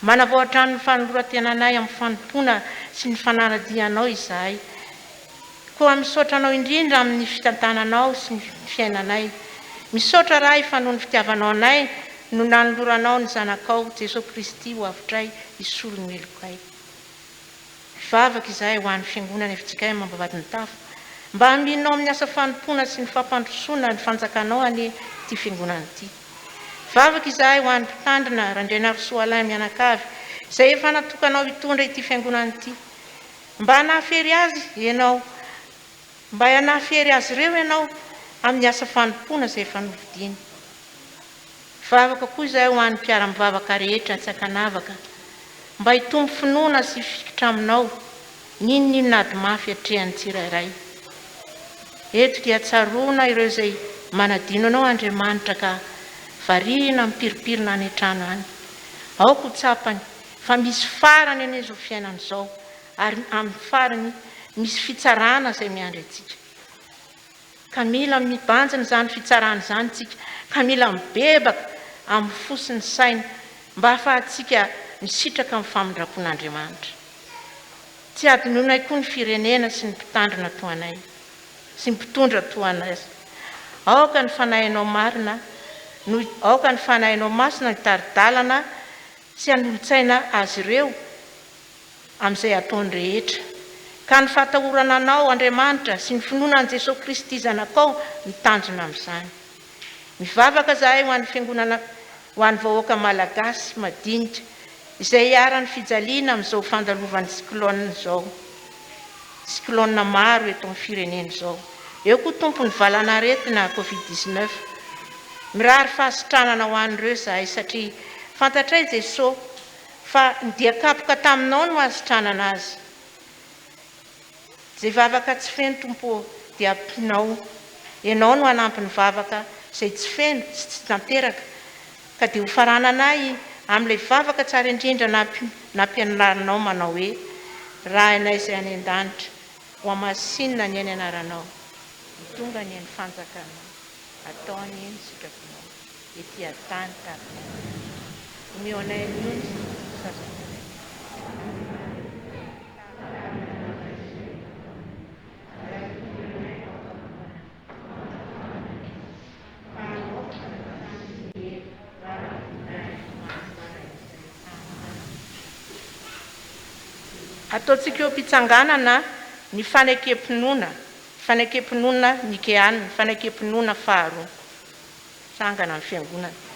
Manavao hatrany ny fanoloran-tenanay amin'ny fanompoana sy ny fanara-dia Anao izahay. Koa misaotra Anao indrindra amin'ny fitantananao sy ny fiainanay. Misaotra Ray fa noho ny fitiavanao anay no nanoloranao ny Zanakao Jesoa Kristy ho avotray hisolo ny helokay. Mivavaka izahay ho an'ny Fiangonana fjkm Ambavahadinitafo, mba hamianao amin'ny asa fanompoana sy ny fampandrosoana ny fanjakanao anie ity Fiangonana ity. Mivavaka izahay ho an'ny Mpitandrina Randrianarisoa Alain mianakavy izay efa natokanao hitondra ity Fiangonana ity. Mba hanafery azy ianao, mba hanafery azy ireo ianao amin'ny asa fanompoana izay efa novidiany. Mivavaka koa izahay ho an'ny mpiara-mivavaka rehetra tsy ankanavaka, mba hitombo finoana sy hifikitra aminao, n'inon'inona ady mafy atrehan'ny tsirairay. Eto dia tsaroana ireo izay manadino anao Andriamanitra ka variana mipirimpirina any an-trano any. Aoka ho tsapany fa misy farany anie izao fiainana izao ary amin'ny farany misy fitsarana izay miandry antsika. Ka mila mibanjina izany fitsarana izany isika, ka mila mibebaka amin'ny fo sy ny saina mba hahafahantsika misitraka ny famindram-pon'Andriamanitra. Tsy hadinoinay koa ny firenena sy ny mpitandrina toa anay, sy ny mpitondra toa anay. Aoka ny Fanahinao marina no aoka ny Fanahinao Masina hitari-dalana sy hanolo-tsaina azy ireo amin'izay ataony rehetra. Ka ny fahatahorana Anao, Andriamanitra, sy ny finoana an'i Jesoa Kristy Zanakao no tanjona amin'izany. Mivavaka izahay ho an'ny Fiangonana, ho an'ny vahoaka Malagasy madinika izay iharan'ny fijaliana amin'izao fandalovan'ny cyclone izao, cyclone maro eto amin'ny firenena izao. Eo koa Tompo ny valan'aretina covid 19. Mirary fahasitranana ho an'ireo izahay satria fantatray Jesoa Fa ny dia kapoka taminao no hahasitranana azy. Izay vavaka tsy feno Tompo ô dia ampinao. Ianao no hanampy ny vavaka izay tsy feno sy tsy tanteraka ka dia ho farananay amin'ilay vavaka tsara indrindra nampianarinao manao hoe, Rainay izay any an-danitra, hohamasinina anie ny anaranao, ho tonga anie ny fanjakanao, atao anie ny sitraponao, ety an-tany tahaka ny any an-danitra. Omeo anay anio ny sazananay. Ataontsika eo am-pitsanganana ny fanekem-pinoana, fanekem-pinoana nikeana, fanekem-pinoana faharoa. Tsangana ny fiangonana.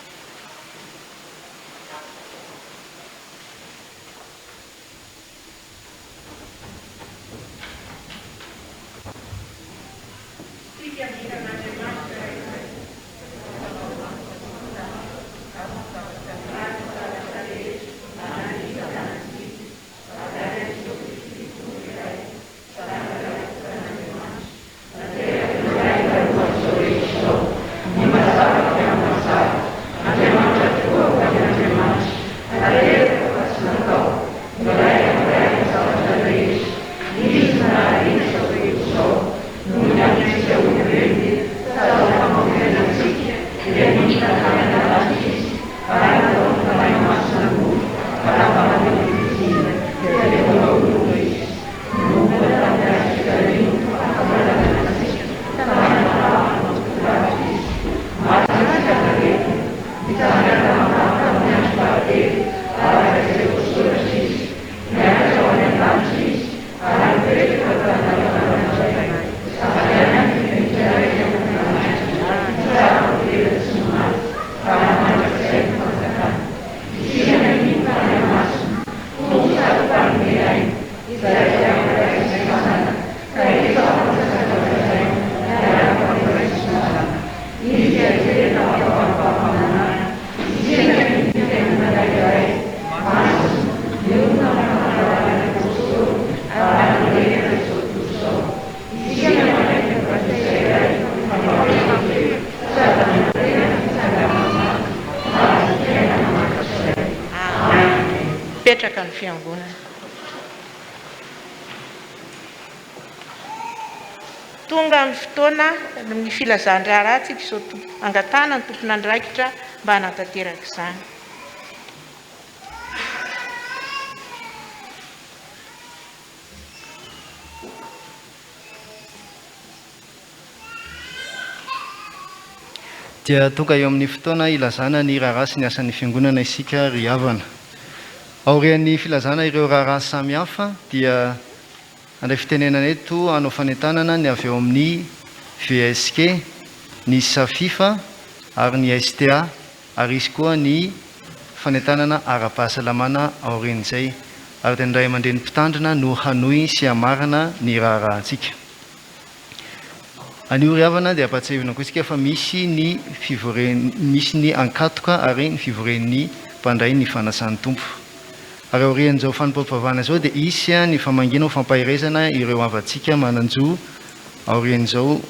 Mipetraka ny fiangonana. Tonga amin'ny fotoana ny filazan-draharaha tsika izao angatahana ny tompon'andraikitra mba hanatanteraka izany. Dia tonga eo amin'ny fotoana hilazana ny raharaha sy ny asan'ny Fiangonana isika ry havana. Aorian'ny filazana ireo raharaha samihafa dia handray fitenenana eto hanao fanentanana ny avy ao amin'ny VSK, ny Safifa ary ny STA ary hisy koa ny fanentanana ara-pahasalamana aorian'izay ary dia ny Ray aman-dreny mpitandrina no hanohy sy hamarana ny raharahantsika. Anio ry havana dia ampahatsiahivina koa isika fa misy ny fivorian misy ny ankatoka ary ny fivorian'ny mpandray ny fanasan'ny Tompo. Ary aorian'izao fanompoam-pivavahana izao dia hisy ny famangiana ho fampaherezana ireo havantsika manan-jo aorian'izao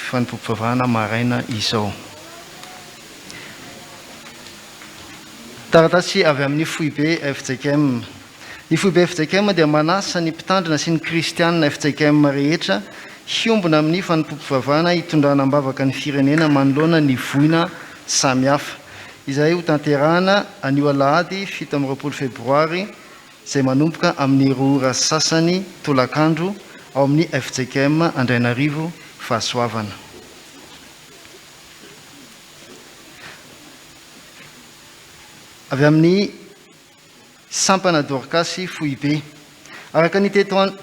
fanompoam-pivavahana maraina izao. Taratasy avy amin'ny Foibe fjkm. Ny Foibe fjkm dia manasa ny Mpitandrina sy ny Kristianina fjkm rehetra hiombona amin'ny fanompoam-pivavahana hitondrana am-bavaka ny firenena manoloana ny voina samihafa, izay hotanterahana anio alahady 27 febroary izay manomboka amin'ny roa ora sy sasany tolakandro ao amin'ny fjkm Andrainarivo Fahasoavana. Avy amin'ny Sampana Dorkasy Foibe. Araka ny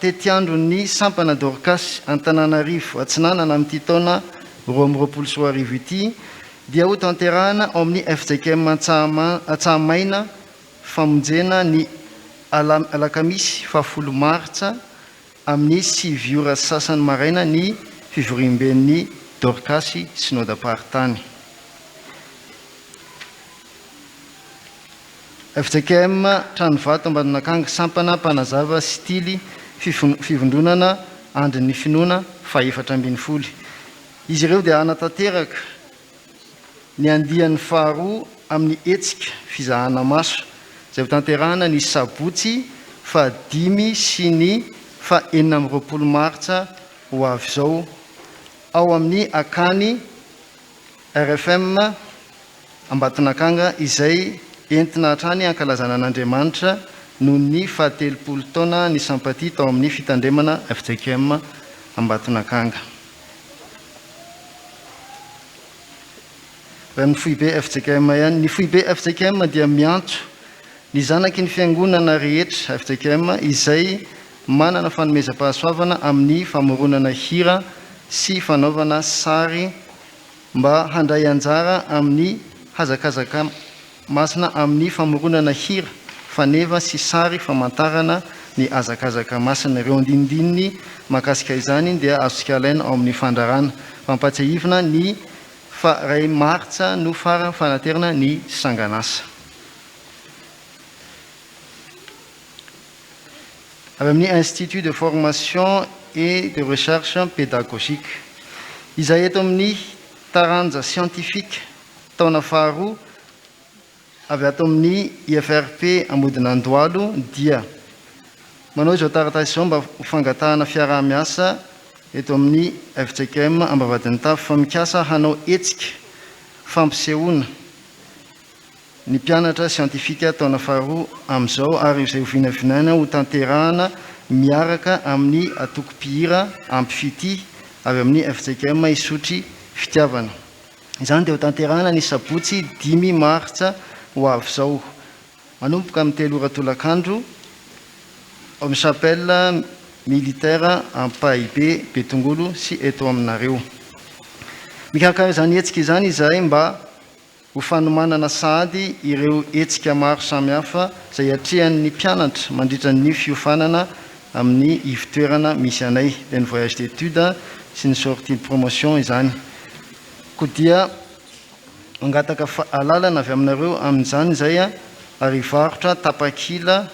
tetiandron'ny Sampana Dorkasy Antananarivo Atsinanana amin'ity taona 2022 ity dia hotanterahana ao amin'ny fjkm Antsahamaina Famonjena ny alakamisy fahafolo martsa amin'ny sivy ora sy sasany maraina ny fivoriamben'ny Dorkasy Synodam-paritany. Fjkm Tranovato Ambatonakanga Sampana Mpanazava sy Tily Fivondronana. Andrin'ny Finoana faha-14. Izy ireo dia hanatanteraka ny andiany faharoa amin'ny hetsika fizahana maso izay hotanterahana ny sabotsy faha dimy sy ny faha 26 martsa ho avy izao ao amin'ny Akany rfm Ambatonakanga izay entina hatrany hankalazana an'Andriamanitra noho ny faha telopolo taona nisampatia tao amin'ny fitandremana fjkm Ambatonakanga. Avy amin'ny foibe fjkm ihany. Ny foibe fjkm dia miantso ny zanaky ny fiangonana rehetra fjkm izay manana fanomezam-pahasoavana amin'ny famoronana hira sy fanaovana sary mba handray anjara amin'ny hazakazaka masina amin'ny famoronana hira faneva sy sary famantarana ny hazakazaka masina. Ireo andinindininy mahakasika izany dia azontsika alaina ao amin'ny fandrarana. Fampahatsiahivina ny fa iray martsa no fara fanaterana ny sanganasa. Avy amin'ny Institut de formation et de recherche pédagogique, izay eto amin'ny taranja siantifika taona faharoa avy ato amin'ny IFRP Ambodinandohalo dia manao izao taratasy izao mba ho fangatahana fiaraha-miasa eto amin'ny fjkm Ambavahadinitafo fa mikasa hanao hetsika fampisehoana ny mpianatra siantifika taona faharoa amin'izao ary izay ho vinavinaina ho tanterahana miaraka amin'ny antoko mpihira Ampy Fitia avy amin'ny fjkm Isotry Fitiavana. Izany dia ho tanterahana ny sabotsy dimy martsa ho avy izao, manomboka amin'ny telo ora tolakandro, ao amin'ny Chapelle Militaire Ampahibe Betongolo sy eto aminareo. Mikarakara izany hetsika izany izahay mba Ho fanomanana sahady ireo hetsika maro samihafa izay atrehan'ny mpianatra mandritra ny fiofanana amin'ny ivon-toerana misy anay, dia ny voyage d'études sy ny sortie de promotion izany. Koa dia mangataka alalana avy aminareo amin'izany izay ary hivarotra tapakila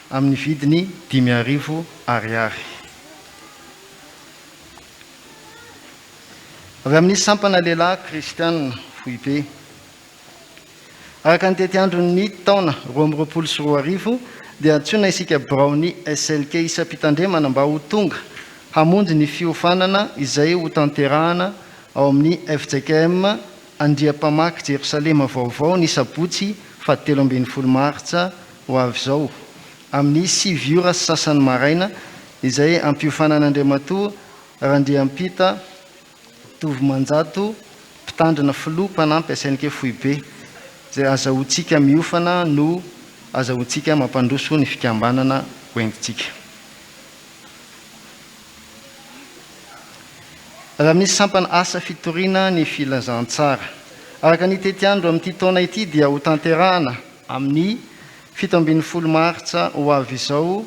amin'ny vidiny 5000 ariary. Avy amin'ny sampana lehilahy kristiana foibe. Araka ny tetiandron'ny taona 2022 dia antsoina isika biraon'ny SLK isam-pitandremana mba ho tonga hamonjy ny fiofanana izay hotanterahana ao amin'ny fjkm Andriampamaky Jerosalema vaovao ny sabotsy faha 13 martsa ho avy izao amin'ny sivy ora sy sasany maraina izay ampiofanan'Andriamatoa Randriampita Tovomanjato, Mpitandrina Filoha Mpanampy SNK Foibe, izay azahoantsika miofana no azahoantsika mampandroso ny fikambanana hoentintsika. Raha misy sampana asa fitoriana ny filazantsara. Araka ny tetiandro amin'ity taona ity dia hotanterahana amin'ny 17 martsa ho avy izao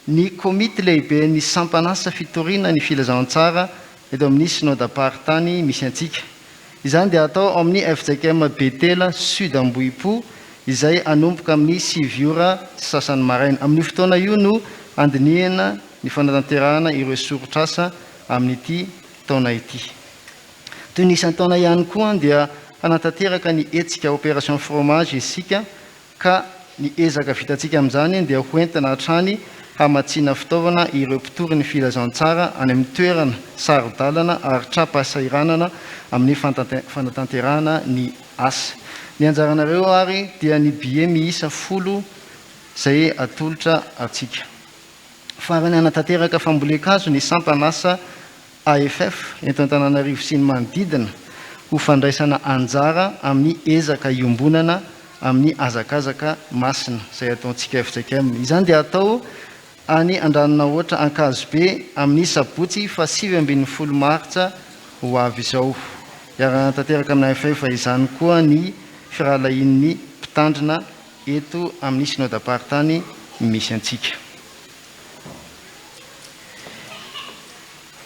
Ny Komity lehiben'ny sampan'asa fitoriana ny filazantsara eto amin'ny Synodam-paritany misy antsika. Izany dia hatao ao amin'ny fjkm Betela Sud Ambohipo izay hanomboka amin'ny sivy ora sy sasany maraina. Amin'io fotoana io no handinihana ny fanatanterahana ireo soritr'asa amin'ity taona ity. Toy ny isan-taona ihany koa dia hanatanteraka ny hetsika Opération Fromage isika ka ny ezaka vitantsika amin'izany dia ho entina hatrany hamatsiana fitaovana ireo mpitory ny filazantsara any amin'ny toerana saro-dalana ary tra-pahasahiranana amin'ny fanatanterahana ny asa. Ny anjaranareo ary dia ny billet miisa folo izay atolotra antsika. Farany hanatanteraka fambolen-kazo ny sampan'asa AFF eto Antananarivo sy ny manodidina ho fandraisana anjara amin'ny ezaka iombonana amin'ny hazakazaka masina izay ataontsika fjkm. Izany dia hatao any Andranonahoatra Ankazobe amin'ny sabotsy faha 19 martsa ho avy izao. Hiara-hanatanteraka amin'ny AFF izany koa ny firahalahian'ny mpitandrina eto amin'ny Synodam-paritany misy antsika.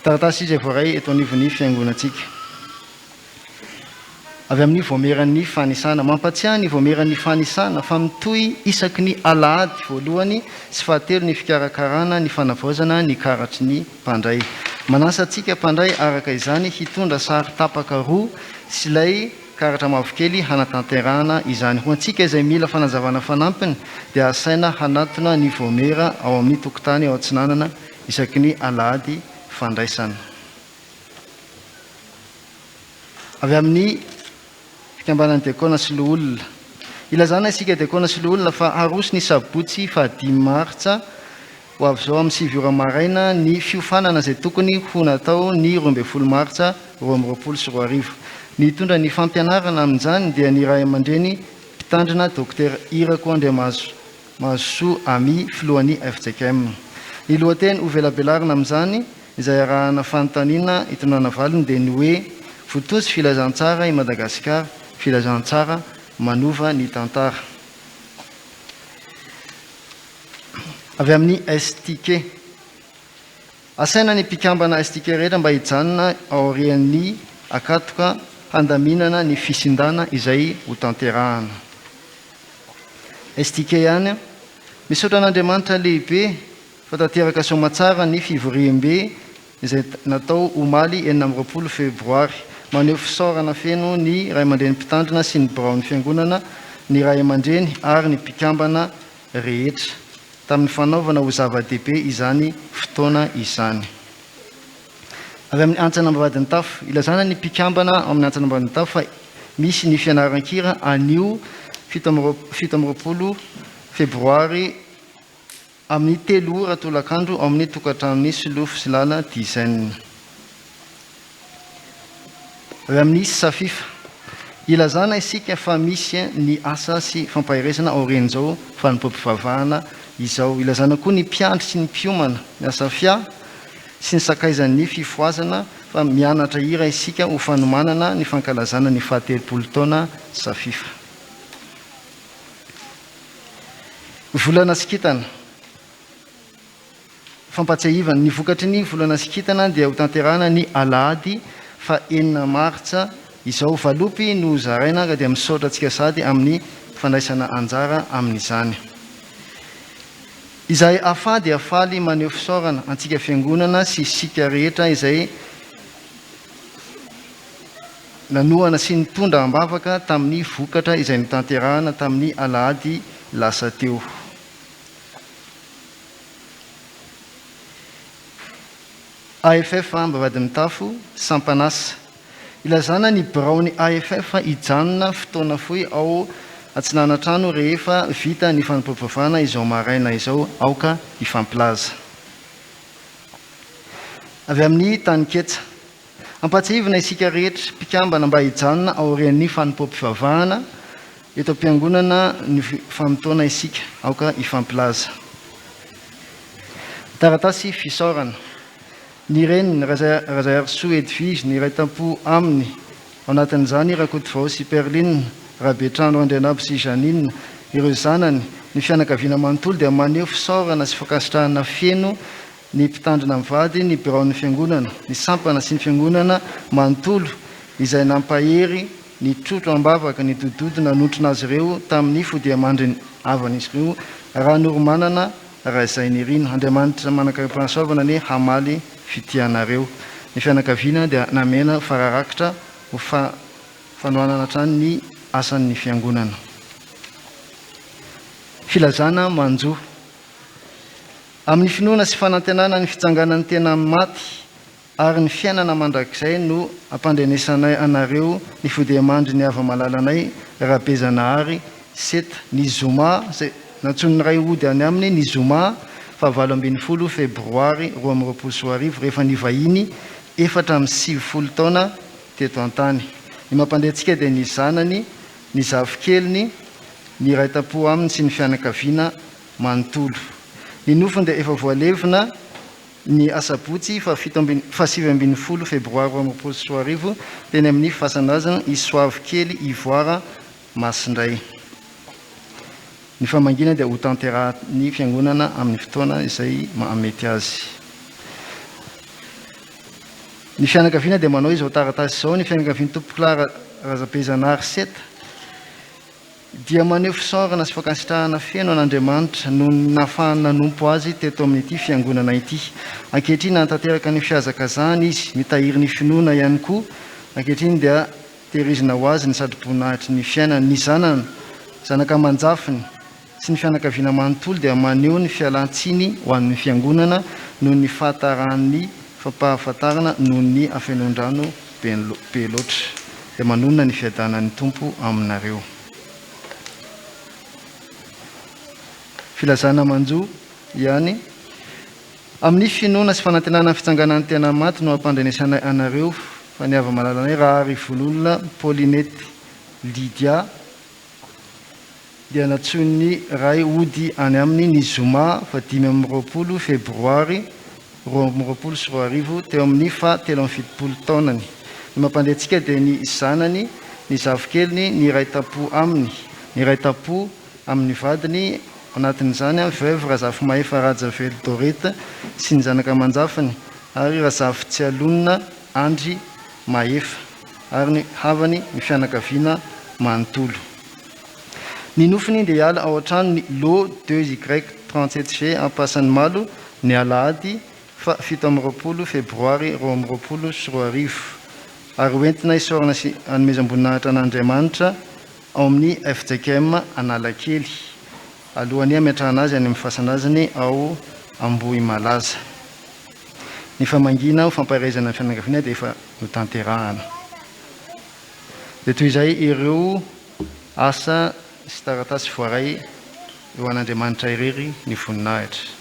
Taratasy izay voaray eto anivon'ny fiangonantsika. Avy amin'ny Vaomieran'ny Fanisana. Mampatsiahy ny Vaomieran'ny Fanisana fa mitohy isaky ny alahady voalohany sy fahatelo ny fikarakarana ny fanavaozana ny karatry ny mpandray. Manasa antsika mpandray araka izany hitondra sary tapaka roa sy ilay karatra mavokely hanatanterahana izany. Ho antsika izay mila fanazavana fanampiny dia asaina hanatona ny Vaomiera ao amin'ny tokotany ao Atsinanana isaky ny alahady fandraisana. Avy amin'ny Fikambanan'ny Diakona sy Loholona. Ilazana isika Diakona sy Loholona fa haroso ny sabotsy fahadimy martsa ho avy izao amin'ny sivy ora maraina ny fiofanana izay tokony ho natao ny 12 martsa 2022. Ny hitondra ny fampianarana amin'izany dia ny Ray aman-dreny Mpitandrina Dokotera Irako Andriamahazo Mahazosoa Amy, filohan'ny fjkm. Ny lohateny hovelabelarina amin'izany Izay arahana fanontaniana itondrana valiny dia ny hoe, Votozy filazantsara i Madagasikara, filazantsara manova ny tantara. Avy amin'ny STK. Asaina ny mpikambana STK rehetra mba hijanona aorian'ny akatoka handaminana ny fisindana izay hotanterahana. STK ihany. Misaotra an'Andriamanitra lehibe fa tanteraka soamatsara ny fivoriambe izay natao omaly 26 febroary. Maneho fisaorana feno ny ray aman-dreny mpitandrina sy ny biraon'ny fiangonana, ny ray aman-dreny ary ny mpikambana rehetra tamin'ny fanaovana ho zava-dehibe izany fotoana izany. Avy amin'ny Antsana Ambavahadinitafo, ilazana ny mpikambana ao amin'ny Antsana Ambavahadinitafo fa misy ny fianaran-kira anio 27 febroary Amin'ny telo ora tolakandro ao amin'ny tokantranon'i Solofo sy Lala Dizaine. Avy amin'ny Safifa. Ilazana isika fa misy ny asa sy fampaherezana aorian'izao fanompoam-pivavahana izao. Ilazana koa ny mpiandry sy ny mpiomana, ny Asafia sy ny sakaizan'ny fifohazana fa mianatra hira isika ho fanomanana ny fankalazana ny fahatelopolo taona Safifa. Volana sy kintana. Fampatsiahivana, ny vokatry ny volana sy kintana dia hotanterahana ny alahady faha enina martsa izao. Valopy no hozaraina ka dia misaotra antsika sahady amin'ny fandraisana anjara amin'izany. Izahay afa dia faly maneho fisaorana antsika fiangonana sy isika rehetra izay Nanohana sy nitondra am-bavaka tamin'ny vokatra izay notanterahana tamin'ny alahady lasa teo. AFF Ambavahadimitafo, Sampan'asa. Ilazana ny biraon'ny AFF hijanona fotoana fohy ao Atsinanantrano rehefa vita ny fanompoam-pivavahana izao maraina izao. Aoka hifampilaza. Avy amin'ny taninketsa. Ampahatsiahivina isika rehetra mpikambana mba hijanona aorian'ny fanompoam-pivavahana eto am-piangonana ny famotoana isika. Aoka hifampilaza. Taratasy fisaorana. Ny reniny, Razaiarisoa Edwige, ny iray tampo aminy, ao anatin'izany Rakotovao sy Perline, Rabetrano Andrianabo sy Jeannine, ireo zanany, ny fianakaviana manontolo dia maneho fisaorana sy fankasitrahana feno ny mpitandrina mivady, ny biraon'ny Fiangonana, ny sampana sy ny Fiangonana manontolo izay nampahery ny trotro am-bavaka, ny dododo nanotrona azy ireo tamin'ny fodiamandrin'ny havan'izy ireo, Ranoromanana Razainirina. Andriamanitra manan-karem-pahasoavana anie hamaly fitia anareo. Ny fianakaviana dia namena fararakitra ho fanohanana hatrany ny asan'ny Fiangonana. Filazana manjo. Amin'ny finoana sy fanantenana ny fitsanganan'ny tena amin'ny maty ary ny fiainana mandrakizay no ampandrenesanay anareo ny fodiamandry ny hava-malalanay Rabezanahary Seta ny zoma izay nantsoin'ny Ray hody any aminy ny zoma faha 18 febroary 2022 rehefa nivahiny 94 taona teto an-tany. Ny mampandre antsika dia ny zanany, ny zafikeliny, ny iray tampo aminy sy ny fianakaviana manontolo. Ny nofony dia efa voalevina ny asabotsy faha 19 febroary 2022 teny amin'ny fasan-drazana i Soavikely Ivoara Masindray. Ny famangiana dia hotanterahin'ny fiangonana amin'ny fotoana izay mahamety azy. Ny fianakaviana dia manao izao taratasy izao, ny fianakavian'i Tompokolahy. Razabezanahary Seta dia maneho fisaorana sy fankasitrahana feno an'Andriamanitra noho ny nahafahany nanompo Azy teto amin'ity Fiangonana ity. Ankehitriny nanatanteraka ny fihazakazahany izy, mitahiry ny finoana ihany koa. Ankehitriny dia tehirizina ho azy ny satroboninahitry ny fiainany. Ny zanany, zanaka aman-jafiny, sy ny fianakaviana manontolo dia maneho ny fialan-tsiny ho an'ny Fiangonana noho ny fahataran'ny fampahafantarana noho ny hafenoan-drano be loatra. Dia manonona ny fiadanan'ny Tompo aminareo. Filazana manjo ihany. Amin'ny finoana sy fanantenana ny fitsanganan'ny tena maty no ampandrenesanay anareo fa ny hava-malalanay Raharivololona Paulinette Lydia, dia nantsoin'ny Ray hody any aminy ny zoma faha 25 febroary 2022 teo amin'ny faha 73 taonany. Ny mampandeha antsika dia ny zanany, ny zafikeliny, ny iray tampo aminy, ny iray tampo amin'ny vadiny, anatin'izany veuve Razafimahefa Rajavelo Dorette sy ny zanaka aman-jafiny ary Razafitsialonina Andry Mahefa ary ny havany, ny fianakaviana manontolo. Ny nofiny dia hiala ao an-tranony Lot deux Y 37 G Ampasanimalo ny alahady faha 27 febroary 2022 ary ho entina hisaorana sy hanomezam-boninahitra an'Andriamanitra ao amin'ny fjkm Analakely alohan'ny hametrahana azy any amin'ny fasandrazany ao Ambohimalaza. Ny famangiana ho fampaherezana ny fianakaviana dia efa notanterahana. Dia toy izay ireo asa sy taratasy voaray ho an'Andriamanitra irery ny voninahitra.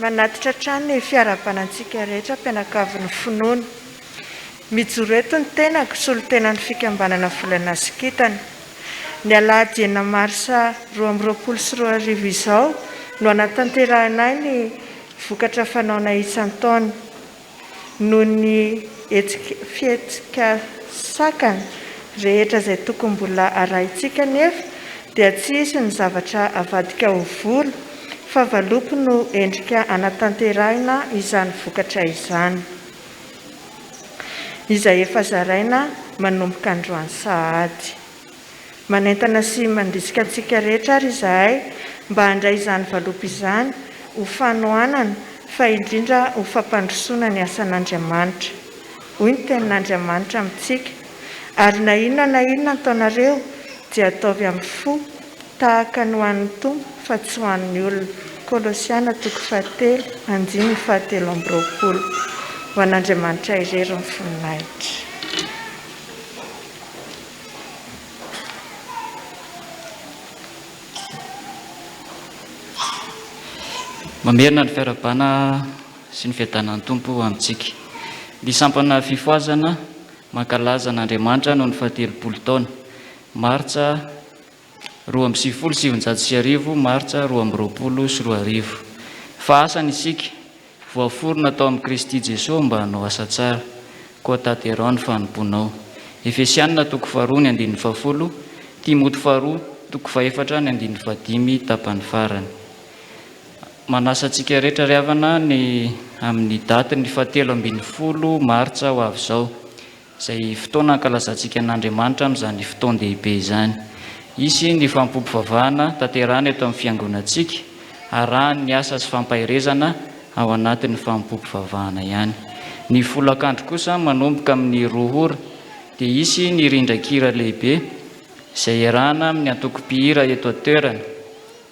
Manatitra hatrany ny fiarahabana antsika rehetra mpianakavin'ny finoana. Mijoro eto ny tenako, solontenan'ny fikambanana Volana sy Kintana. Ny alahady enina marsa 2022 izao no hanatanterahinay ny vokatra fanaonay isan-taona. Noho ny hetsika fihetsika sakana rehetra izay tokony mbola arahintsika anefa dia tsy hisy ny zavatra avadika ho vola fa valopy no endrika anatanterahina izany vokatra izany izay efa zaraina manomboka androany sahady. Manentana sy mandrisika antsika rehetra ary izahay mba handray izany valopy izany ho fanohanana fa indrindra ho fampandrosoana ny asan'Andriamanitra. Hoy ny tenin'Andriamanitra amintsika, Ary na inona na inona ataonareo dia ataovy amin'ny fo tahaka ny ho an'ny Tompo fa tsy ho an'ny olona. Kolosiana toko fahatelo andininy fahatelo amby roapolo. Ho an'Andriamanitra irery ny voninahitra. Mamerina ny fiarahabana sy ny fiadanan'ny Tompo amintsika. Ny sampana fifohazana mankalaza an'Andriamanitra noho ny fahatelopolo taona, Martsa 1992, Martsa 2022. Fa asany isika, Voaforona tao amin'i Kristy Jesoa mba hanao asa tsara, koa tanterao ny fanompoanao. Efesianina toko faharoa ny andininy fahafolo, Timoty faharoa toko fahefatra ny andininy fahadimy tapany farany. Manasa antsika rehetra ry havana ny amin'ny datin'ny fahatelo ambinifolo martsa ho avy izao. Izay fotoana ankalazantsika an'Andriamanitra amin'izany fotoan-dehibe izany. Hisy ny fanompoam-pivavahana tanterahina eto amin'ny fiangonantsika, arahan'ny asa sy fampaherezana ao anatin'ny fanompoam-pivavahana ihany. Ny folakandro kosa manomboka amin'ny roa ora dia hisy ny rindran-kira lehibe izay iarahana amin'ny antoko-mpihira eto an-toerana.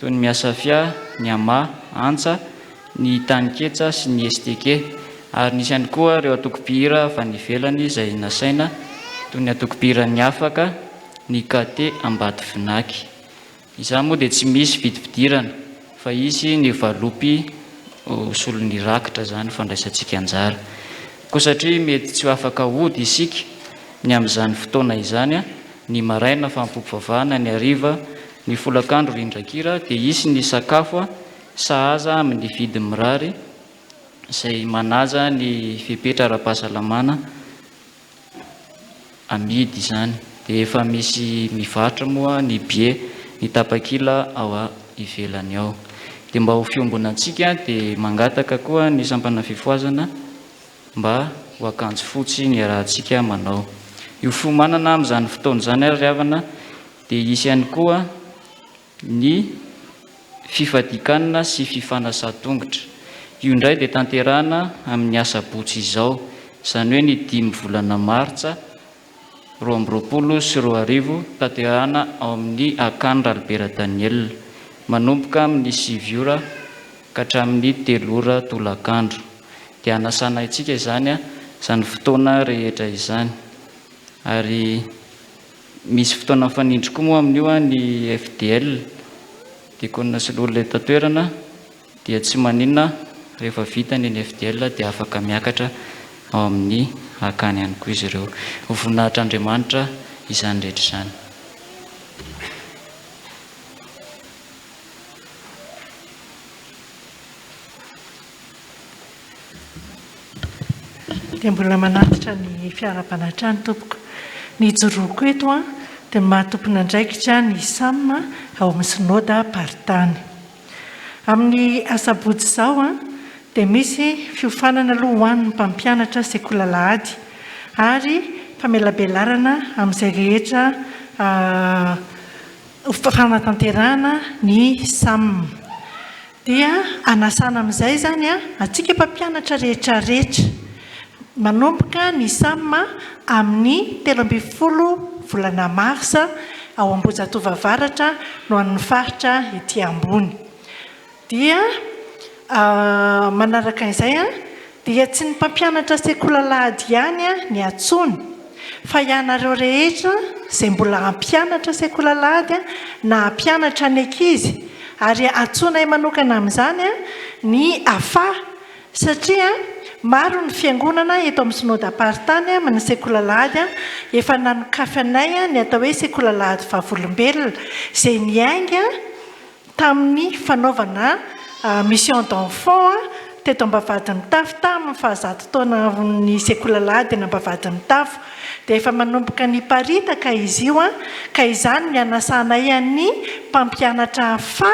toy ny Miasafia, ny Ama, Antsa, ny Taninketsa sy ny Esteke, ary nisy ihany koa ireo antoko-mpihira avy any ivelany izay nasaina toy ny antoko-mpihiran'ny Afaka, ny KT Ambatovinaky. Izany moa dia tsy misy vidim-pidirana fa hisy ny valopy ho solon'ny rakitra izany fandraisantsika anjara. Koa satria mety tsy ho afaka hody isika ny amin'izany fotoana izany, ny maraina fampom-pivavahana, ny hariva Ny folakandro rindran-kira dia hisy ny sakafo sahaza amin'ny vidiny mirary izay manaja ny fepetra ara-pahasalamana amidy izany. Dia efa misy mivarotra moa ny billet ny tapakila ao ivelany ao. Dia mba ho fiombonantsika dia mangataka koa ny sampana fifohazana mba ho akanjo fotsy ny iarahantsika manao. Io fiomanana amin'izany fotoana izany ary ry havana dia hisy ihany koa ny fifadian-kanina sy fifanasan-tongotra. Io indray dia tanterahana amin'ny asabotsy izao, izany hoe ny dimy volana martsa 2022, tanterahana ao amin'ny Akany Ralibera Daniel, manomboka amin'ny sivy ora ka hatramin'ny telo ora tolakandro. Dia hanasana antsika izany izany fotoana rehetra izany. Ary misy fotoana mifanindry koa moa amin'io ny FDL, Diakona sy Loholona eto an-toerana, dia tsy maninona rehefa vita ny ny FDL dia afaka miakatra ao amin'ny akany ihany koa izy ireo. Ho voninahitr'Andriamanitra izany rehetra izany. Dia mbola manatitra ny fiarahabana hatrany tompoko. Ny ijoroako eto dia ny maha tompon'andraikitra ny sam ao amin'ny Synodam-paritany. Amin'ny asabotsy izao dia misy fiofanana aloha ho an'ny mpampianatra sekoly alahady ary famelabelarana amin'izay rehetra fanatanterahana ny sam. Dia anasana amin'izay izany antsika mpampianatra rehetra rehetra manomboka ny sam amin'ny 13 volana marsa ao Ambohijatovo Avaratra no an'ny faritra ety ambony. Dia manaraka izay dia tsy ny mpampianatra sekoly alahady ihany ny antsoina fa ianareo rehetra izay mbola hampianatra sekoly alahady na hampianatra ny ankizy ary antsoinay manokana amin'izany ny afa Satria maro ny fiangonana eto amin'ny Synodam-paritany amin'ny sekoly alahady efa nanokafanay ny atao hoe sekoly alahady vavolombelona izay niainga tamin'ny fanaovana mission d'enfant teto Ambavahadimitafo tamin'ny fahazato taonan'ny sekoly alahady eny Ambavahadimitafo dia efa manomboka niparitaka izy io ka izany ny anasanay an'ny mpampianatra fa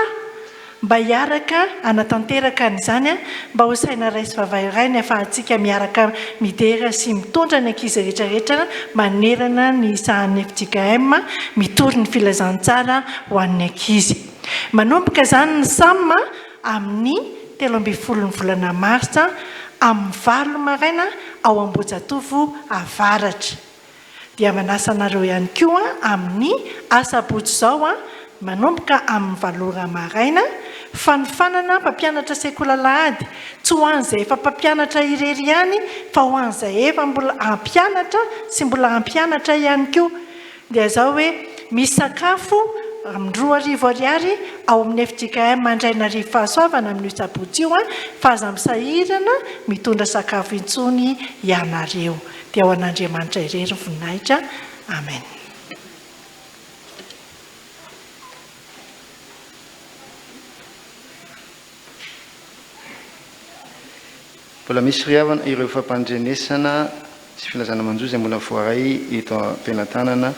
mba hiaraka hanatanteraka an'izany mba ho saina iray sy vava iray ny afahantsika miaraka midera sy mitondra ny ankizy rehetra rehetra manerana ny sahan'ny fjkm mitory ny filazantsara ho an'ny ankizy. Manomboka izany ny sam amin'ny 13 ny volana martsa amin'ny valo maraina ao Ambohijatovo Avaratra. Dia manasa anareo ihany koa amin'ny asabotsy izao manomboka amin'ny valo ora maraina, fanofanana mpampianatra sekoly alahady, tsy ho an'izay efa mpampianatra irery ihany fa ho an'izay efa mbola hampianatra sy mbola hampianatra ihany koa. Dia izao hoe misy sakafo amin'ny 2000 ariary ao amin'ny fjkm Andrainarivo Fahasoavana amin'io sabotsy io fa aza misahirana mitondra sakafo intsony ianareo. Dia ho an'Andriamanitra irery ny voninahitra. Amen. Mbola misy ry havana ireo fampandrenesana sy filazana manjo izay mbola voaray eto am-pelatanana.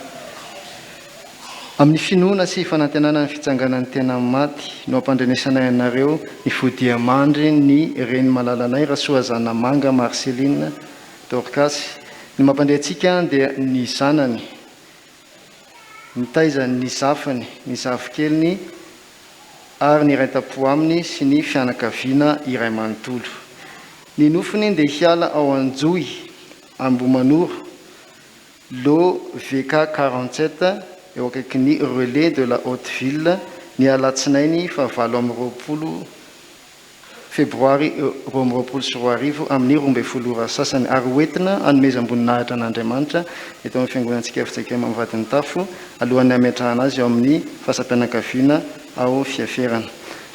Amin'ny finoana sy fanantenana ny fitsanganan'ny tena amin'ny maty no ampandrenesanay anareo ny fodiamandry ny reny malalanay Rasoazanamanga Marcelline Dorcas. Ny mampandre antsika dia ny zanany, mitaiza ny zafiny, ny zafikeliny ary ny iray tampo aminy sy ny fianakaviana iray manontolo. Ny nofony dia hiala ao Anjohy, Ambohimanoro, Lot VK 47, eo akaikin'ny Relais de la Haute Ville, ny alatsinainy faha 28 febroary 2022 amin'ny 12 ora sasany ary hoentina hanomezam-boninahitra an'Andriamanitra eto amin'ny fiangonantsika fjkm Ambavahadimitafo alohan'ny hametrahana azy ao amin'ny fasam-pianakaviana ao Fiaferana.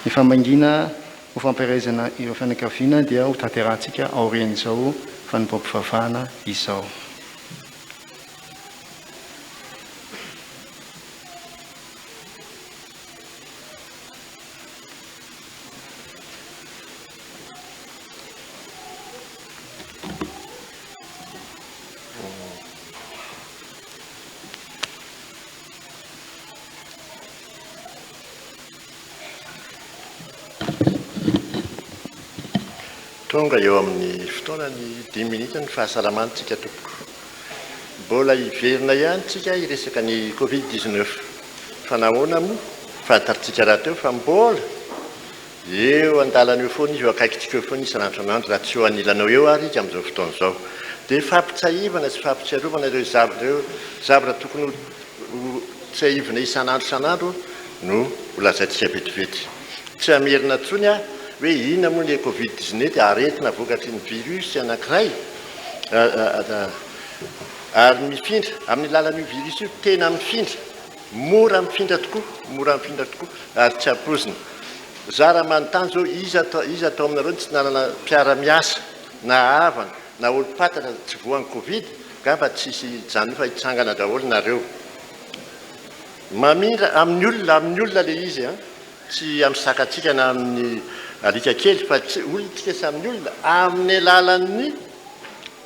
Ny famangiana ho fampaherezana ireo fianakaviana dia hotanterahantsika aorian'izao fanompoam-pivavahana izao. Tonga eo amin'ny fotoanan'ny dimy minitra ny fahasalamana tsika tompoko. Mbola hiverina ihany tsika hiresaka ny covid 19. Fa nahoana moa? Fantatsika rahateo fa mbola eo an-dalana eo foana izy, eo akaikintsika eo foana isan'andro isan'andro, raha tsy eo anilanao eo ary izy amin'izao fotoana izao. Dia fampitsahivana sy fampitsiarovana ireo zavatra ireo zavatra tokony ho tsiahivina isan'andro isan'andro no ho lazaintsika vetivety. Tsy hamerina intsony aho hoe inona moa ilay covid 19, aretina vokatry ny virus anankiray ary mifindra amin'ny alalan'io virus io, tena mifindra, mora mifindra tokoa, mora mifindra tokoa ary tsy ampoizina. Za raha manontany zao iza iza tao aminareo no tsy nanana mpiara-miasa na havana na olom-pantatra tsy voan'ny covid, angamba tsisy hijanona fa hitsangana daholo nareo. Mamindra amin'ny olona, amin'ny olona ilay izy an, tsy amin'ny sakantsika na amin'ny alika kely fa tsy olona tsika sy amin'ny olona, amin'ny alalan'ny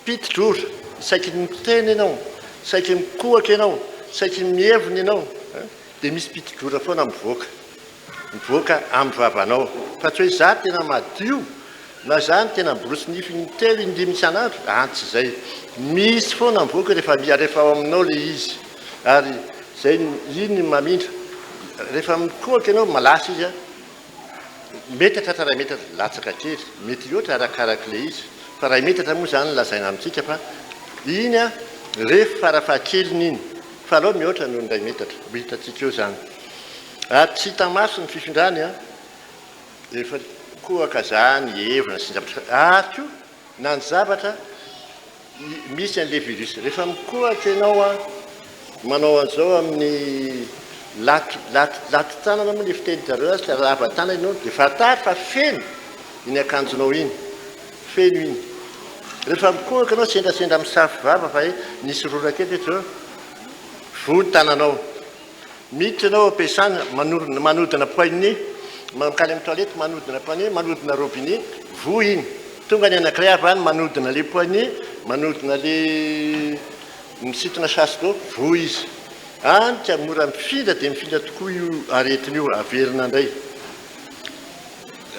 piti-drora, saiky miteny ianao, saiky mikohaka ianao, saiky mievina ianao dia misy piti-drora foana mivoaka. mivoaka amin'ny vavanao fa tsy hoe za tena madio na za no tena miborosy nify intelo indimy isan'andro an tsy zay misy foana mivoaka rehefa rehefa ao aminao le izy ary zay iny mamindra rehefa mikohaka ianao malasa izy an metatra hatramin'ny iray metatra latsaka kely mety hihoatra arakarak'le izy fa iray metatra moa zany lazaina amintsika fa iny an ref farafahakeliny iny fa aleo mihoatra noho ny iray metatra ho hitantsika eo zany Ary tsy hita maso ny fifindrany an! Efa kohaka zany hevina sy ny zavatra ary koa na ny zavatra misy an'le virus. Rehefa mikohaka ianao an, manao an'izao amin'ny lato lato lato-tanana moa le fitenin-jareo azy, lava tanana ianao dia fantaro fa feno iny akanjonao iny, feno iny. Rehefa mikohaka ianao sendrasendra misafo vava fa he nisy rora kely teto zao, voa ny tananao. Miditra ianao ao am-piasana, manorina, manodina poignée, mankany amin'ny toilette, manodina poignée, manodina robinet, voa iny. Tonga ny anankiray avy any manodina ilay poignée, manodina ilay misintona chasse d'eau, voa izy. Any ka mora mifindra dia mifindra tokoa io aretina io, averina indray.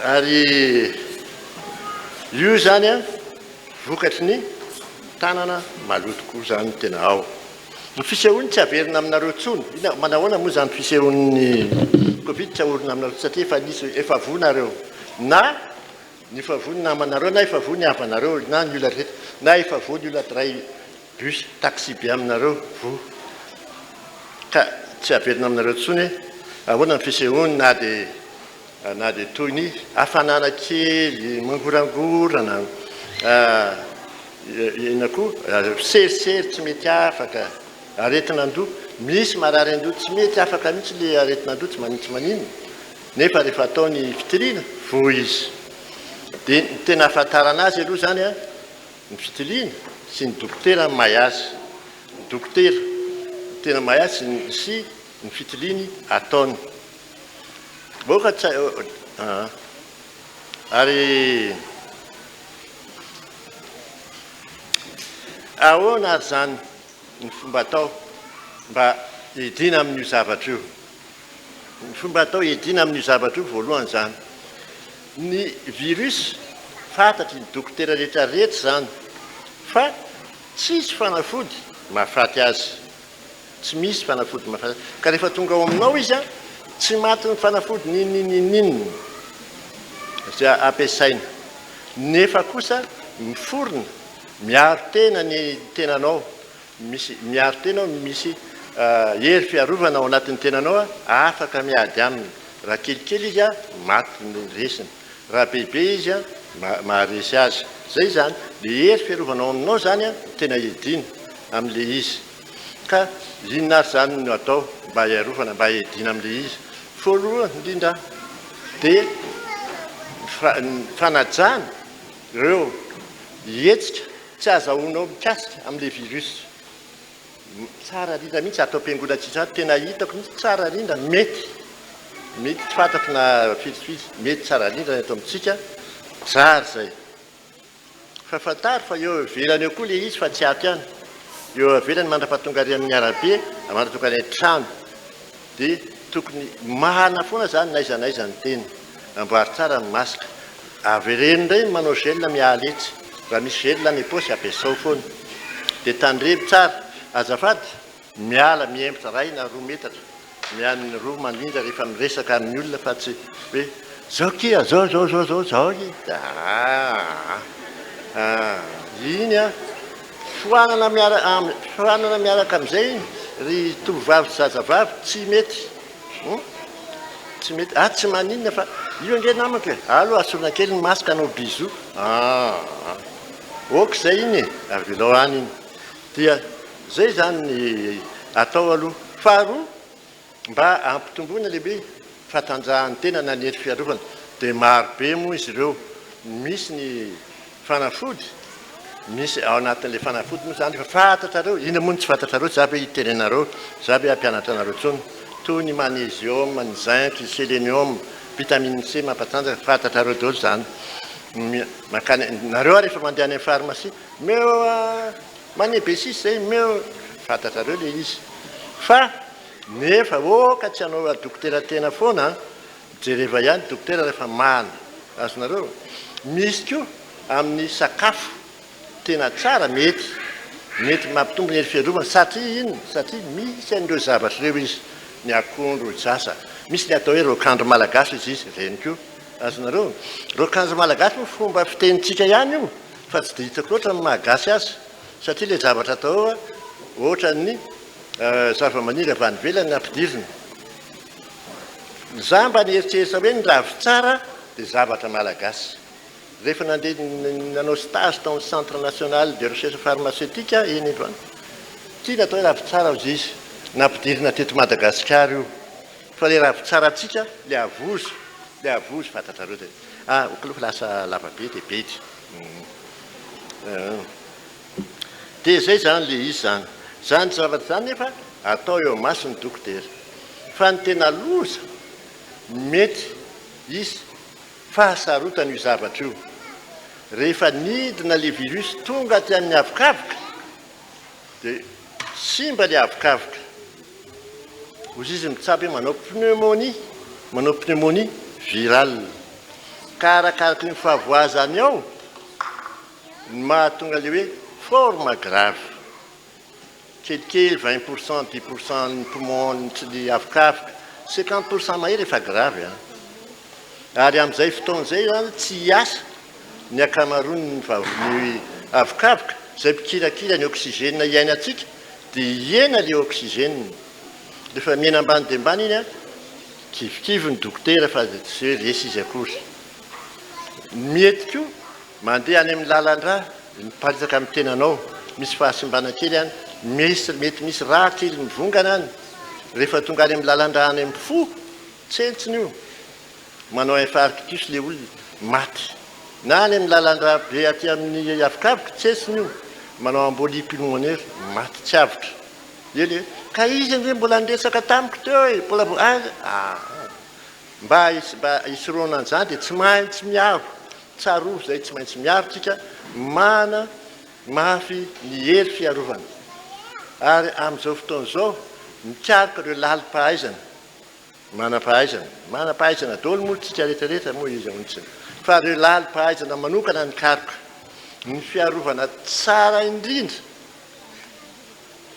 Ary io izany an, vokatry ny tanana maloto koa izany tena ao. Ny fisehoany tsy averina aminareo intsony. Inona, manahoana moa izany fisehoan'ny Covid tsy ahorina aminareo intsony satria efa nisy, efa voa nareo. Na ny efa voa ny namanareo, na efa voa ny havanareo, na ny olona rehetra, na efa voa ny olona mpiray bus, taxi be aminareo, voa. Ka tsy averina aminareo intsony hoe ahoana ny fisehoany na dia na dia toy ny hafanana kely mangorangorana, inona koa, serisery tsy mety afaka, aretin'andoha, misy marary andoha tsy mety afaka mihitsy ilay aretin'andoha tsy maninona tsy maninona, nefa rehefa atao ny fitiliana, voa izy. Dia ny tena ahafantarana azy aloha izany an, ny fitiliana sy ny dokotera mahay azy, ny dokotera tena mahay azy sy ny fitiliany ataony. Boka tsy ary ahoana ary izany ny fomba atao mba hiadiana amin'io zavatra io? Ny fomba atao hiadiana amin'io zavatra io voalohany izany, ny virus fantatry ny dokotera rehetra rehetra izany fa tsisy fanafody mahafaty azy. Tsy misy fanafody mahafaty ka rehefa tonga ao aminao izy an, tsy matin'ny fanafody n'inon'inon'inona izay ampiasaina. Nefa kosa miforona, miaro tena ny tenanao, misy miaro tena ao, misy hery fiarovana ao anatin'ny tenanao afaka miady aminy. Raha kelikely izy an, maty ny resiny. Raha bebe izy an, maharesy azy. Zay izany, le hery fiarovana ao aminao izany an, no tena iadiana amin'le izy. Ka inona ary izany no atao mba hiarovana, mba hiadiana amin'le izy? Voalohany indrindra dia ny fanajana ireo hetsika tsy azahoanao mikasika amin'le virus. Tsara rindra mihitsy ato am-piangonantsika ato, tena hitako mihitsy tsara rindra, mety, mety tsy fantatro na firifiry, mety tsara rindra ny ato amintsika, tsara izay. Fa fantaro fa eo ivelany eo koa ilay izy fa tsy ato ihany, eo ivelany mandra-pahatonga ary amin'ny arabe, mandra-pahatonga any an-trano, dia tokony mahana foana izany n'aiza n'aiza ny tena, amboary tsara ny masque. Avereno indray ny manao gel miala etsy. Raha misy gel any am-paosy ampiasao foana. Dia tandremo tsara. Azafady, miala mihemotra iray na roa metatra. Mian'ny roa mandrindra rehefa miresaka amin'ny olona fa tsy hoe zao kia, zao zao zao zao zao kia. Aa aa iny an! Foanana miara foanana miaraka amin'izay iny ry tovovavy sy zazavavy tsy mety. Hum? Tsy mety. Ah tsy maninona fa io ange namako e. Alo asorina kely ny masque hanao bisous. Ah. Ok zay iny e. Avelao any iny. Dia zay zany ny atao aloha. Faharoa, mba hampitomboana le hoe fahatanjahan'ny tena na ny hery fiarovana dia maro be moa izy ireo. Misy ny fanafody, misy ao anatin'ilay fanafody moa izany efa fantatrareo, inona moa no tsy fantatrareo, za ve hiteny anareo, za ve hampianatra anareo intsony, toy ny magnésium, ny zinc, ny sélénium, vitamine C mampatanjaka, fantatrareo daholo izany. Mankany, nareo ary efa mandeha any amin'ny pharmacie, omeo magne B6 zay, omeo, fantatrareo ilay izy. Fa nefa oka tsy hanao dokotera tena foana an, Jereva ihany dokotera rehefa mahana. Azonareo? Misy koa amin'ny sakafo tena tsara mety mety mampitombo ny hery fiarovana satria inona? Satria misy an'ireo zavatra ireo izy, ny akondro, zaza. Misy ny atao hoe raokandro malagasy izy izy, ireny koa. Azonareo? Raokandro malagasy moa fomba fitenintsika ihany io fa tsy dia hitako loatra ny maha gasy azy satria ilay zavatra atao ao ohatran'ny zavamaniry avy any ivelany nampidirina. Za mba nieritreritra hoe ny ravintsara dia zavatra malagasy. Rehefa nandeha nanao stage tao amin'ny Centre National de Recherche Pharmaceutique aho eny Ivato, ity ny atao hoe ravintsara hozy izy, nampidirina teto Madagasikara io. Fa ilay ravintsarantsika, ilay avozo, ilay avozo fantatrareo izay. Ah, ok aloha fa lasa lava be dia bedy. Dia izay izany ilay izy izany. Izany zavatra izany nefa atao eo imason'ny dokotera. Fa ny tena loza, mety hisy fahasarotana io zavatra io. Rehefa nidina ilay virus tonga aty amin'ny havokavoka dia simba ilay havokavoka. Hozy izy mitsabo hoe manao pneumonie, manao pneumonie virale. Ka arakaraky ny fahavoazany ao, Ny mahatonga ilay hoe forme grave, kelikely 20 pour cent, 10 pour cent ny poumon sy ny avokavoka, 50 pour cent mahery efa grave an! Ary amin'izay fotoana izay izany tsy hiasa ny ankamaroan'ny ny avokavoka izay mpikirakira ny oxygène iainantsika dia hihena ilay oxygène. Rehefa mihena ambany dia ambany iny an, kivikivy ny dokotera fa tsy hoe resy izy akory. Mety koa Mandeha any amin'ny lalan-drà, miparitaka amin'ny tenanao, misy fahasimbana kely any, misy, mety misy rà kely mivongana any, rehefa tonga any amin'ny lalan-drà any amin'ny fo, tsentsina io, manao infarctus ilay olona, maty. Na any amin'ny lalan-drà be aty amin'ny avokavoka, tsentsina io, manao embolie pulmonaire, maty, tsy avotra. Eny e, ka izy ange mbola niresaka tamiko teo e, mbola vo, ah, ah. Mba, mba hisorohana an'izany dia tsy maintsy miaro. Tsarovy izay tsy maintsy miaro tsika mana mafy ny hery fiarovana ary amin'izao fotoana izao mikaroka ireo lalim-pahaizana manam-pahaizana manam-pahaizana daholo moa tsika rehetra rehetra moa iza moa tsy fa ireo lalim-pahaizana manokana nikaroka ny fiarovana tsara indrindra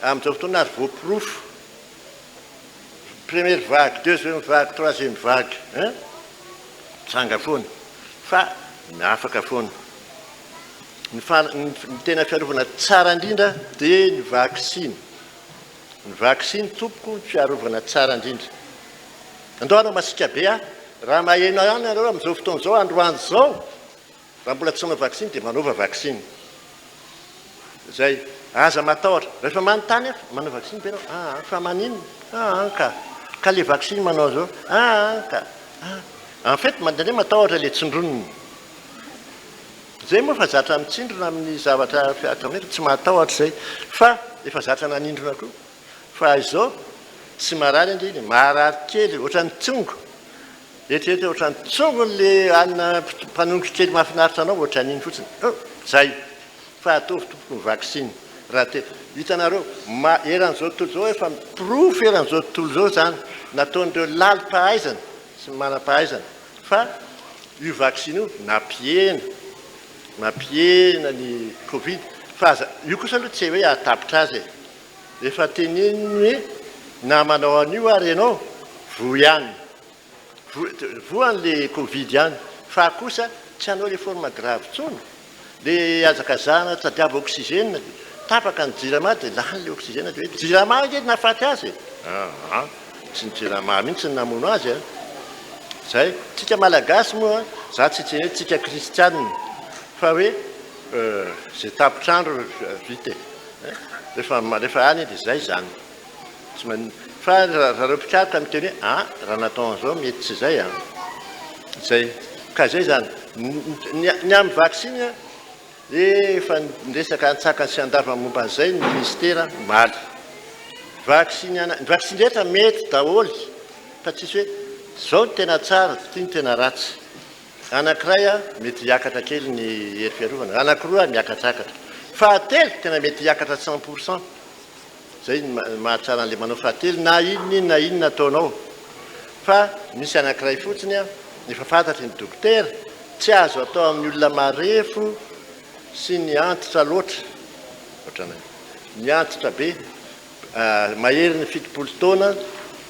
amin'izao fotoana ary voaporofo première vague deuxième vague troisième vague hein Mitranga foana fa afaka foana. Ny ny tena fiarovana tsara indrindra dia ny vaksiny. Ny vaksiny tompoko ny fiarovana tsara indrindra. Andao hanao masiaka be aho. Raha maheno ahy nareo amin'izao fotoana izao, androany izao, Raha mbola tsy nanao vaksiny dia manaova vaksiny. Zay. Aza matahotra. Rehefa manontany aho, manao vaksiny ve ianao? Aa, fa maninona? Aa ka. Ka le vaksiny manao an'izao? Aa ka. Aa. En fait, indraindray matahotra le tsindronina. Zay moa efa zatra mitsindrona amin'ny zavatra atao nefa tsy mahatahotra zay. Fa efa zatra nanindrona koa. Fa izao, tsy marary ange iny e. Marary kely, ohatran'ny tsongo. Eritrereto hoe ohatran'ny tsongony le anona mpanongo kely mahafinaritra anao, ohatran'iny fotsiny. Oh! Zay. Fa ataovy tompoko ny vaksiny. Raha te, hitanareo, ma, eran'izao tontolo izao efa porofo eran'izao tontolo izao izany, nataon'ireo lalim-pahaizana sy ny manam-pahaizana fa io vaksiny io nampihena, mampihena ny covid fa aza, io kosa aloha tsy hoe hahatapitra azy e. Efa teneniny hoe na manao an'io ary ianao, voa ihany. Voa an'le covid ihany fa kosa tsy hanao le forme grave intsony. Le hazakazahana tadiavo oxygène tapaka ny jirama dia lany le oxygène dia hoe jirama ange no nahafaty azy e! Aa tsy ny jirama mihitsy no namono azy a! Zay, tsika malagasy moa za tsy hiteny hoe tsika kristianina fa hoe ze tapitr'andro vita e! Rehefa rehefa any dia zay zany. Tsy maninona. Fa ry zareo mpikaroka miteny hoe ah raha natao an'izao mety tsy izay an. Izay. Ka izay izany. Ny ny amin'ny vaksiny an, efa niresaka antsakany sy andavany momba an'izay ny minisitera omaly. Vaksiny ana, ny vaksiny rehetra mety daholo fa tsisy hoe izao no tena tsara, ity no tena ratsy. Anankiray an, mety hiakatra kely ny hery fiarovana, anankiroa miakatrakatra. Fahatelo tena mety hiakatra 100%. Zay ny mahatsara an'le manao fahatelo na inona iny na inona ataonao. Fa misy anankiray fotsiny an, efa fantatry ny dokotera, tsy azo atao amin'ny olona marefo sy ny antitra loatra, ohatranay, ny antitra be, maherin'ny 70 taona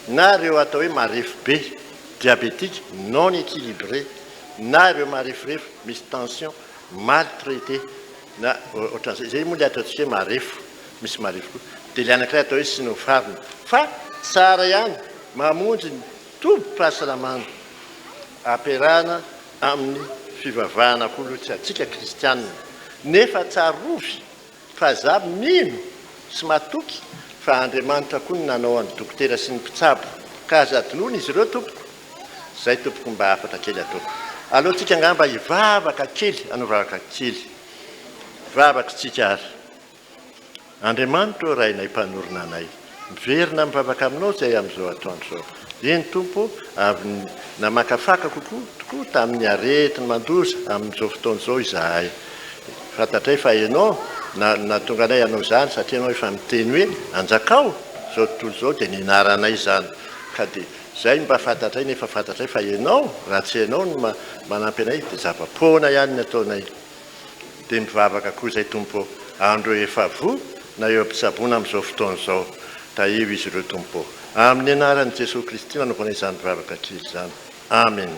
na ireo atao hoe marefo be, diabétique non équilibré, na ireo mareforefo misy tension mal traité na ohatran'izay, izay moa ilay ataontsika hoe marefo. Misy marefo koa. Dia ilay anankiray atao hoe Sinopharm. Fa tsara ihany mamonjy ny tobim-pahasalamana ampiarahana amin'ny fivavahana koa aloha tsy antsika kristianina. Nefa tsarovy fa za mino sy matoky fa Andriamanitra koa no nanao an'i dokotera sy ny mpitsabo. Ka aza adinoina izy ireo tompoko. Zay tompoko mba hafatra kely ataoko. Aleo tsika angamba hivavaka kely, hanao vavaka kely. Vavaka tsika ary. Andriamanitra ô Rainay mpanorina anay, miverina mivavaka aminao izay amin'izao atoandro izao. Eny Tompo ô, avy namakafaka kokoa tokoa tamin'ny aretina mandoza amin'izao fotoana izao izahay. Fantatray fa Ianao no nahatonga anay hanao izany satria Ianao efa niteny hoe anjakao izao tontolo izao dia nianaranay izany. Ka dia izay no mba fantatray nefa fantatray fa Ianao, raha tsy Ianao no manampy anay dia zava-poana ihany ny ataonay. Dia mivavaka koa izay Tompo ô, an'ireo efa voa na eo am-pitsaboana amin'izao fotoana izao. Tahio izy ireo Tompo ô. Amin'ny anaran'i Jesoa Kristy nanaovana izany vavaka kely izany. Amen.